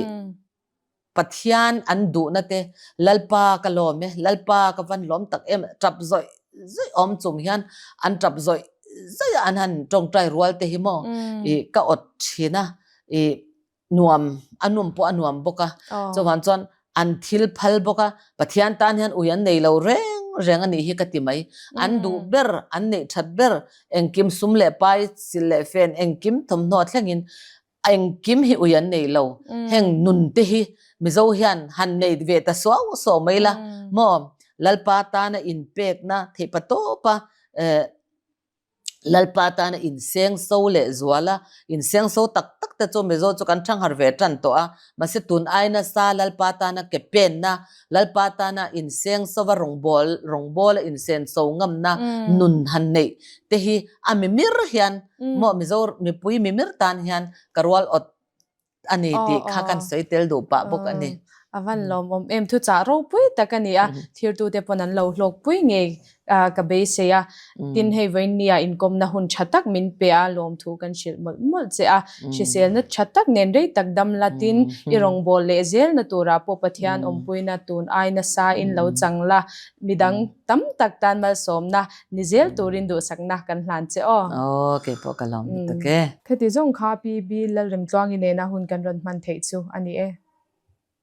Pathian an duhna te Lalpa ka lawm e, Lalpa ka van lawm tak em tap zawih zawih awm chung hian an tap zawih zawih a an han tawngtai rual te hi maw i ka awt thin a i nuam a num pawh a nuam bawk a chuvang chuan an thil phal bawk a Pathian tan hian ui an nei lo reng reng a nih hi ka ti mai an duh ber an neih that ber engkim sum leh pai sil leh fen engkim thawmhnaw thlengin engkim hi ui an nei lo heng nun te hi Mizo hian han nei ve ta suau suau mai la maw Lalpa tana inpekna theih pa tawpa Lalpa tana inseng so leh zuala inseng so tak tak te chu Mizo chu kan thanghar ve tan tawh a mahse tun ai nasa Lalpa tana ke penna Lalpa tana inseng sova rawngbâwl rawngbâwl a insen so ngamna nun han neih te hi a mimir hian maw Mizo mipui mimir tan hian ka rual awt a ni tih kha kan sawi tel duh pah bawk a ni. A van lawmawm em thuchah ropui tak a ni a, thirtute pawn an lo hlawkpui ngei ka beisei a, tin hei vawiinnia inkawmna hun tha tak min pe a, lawmthu kan hrilh mawlh mawlh che a, hriselna tha tak nen rei tak dam latin i rawngbâwl leh zelna turah pawh Pathian awmpuina tun ai nasa in lo chang la, midang tam tak tan malsawmna ni zel turin duhsakna kan hlan che aw. Aw, keipawh ka lawm lutuk e. Khati zawng kha PB Lalremtluangi nena hun kan rawn hman theih chu a ni e.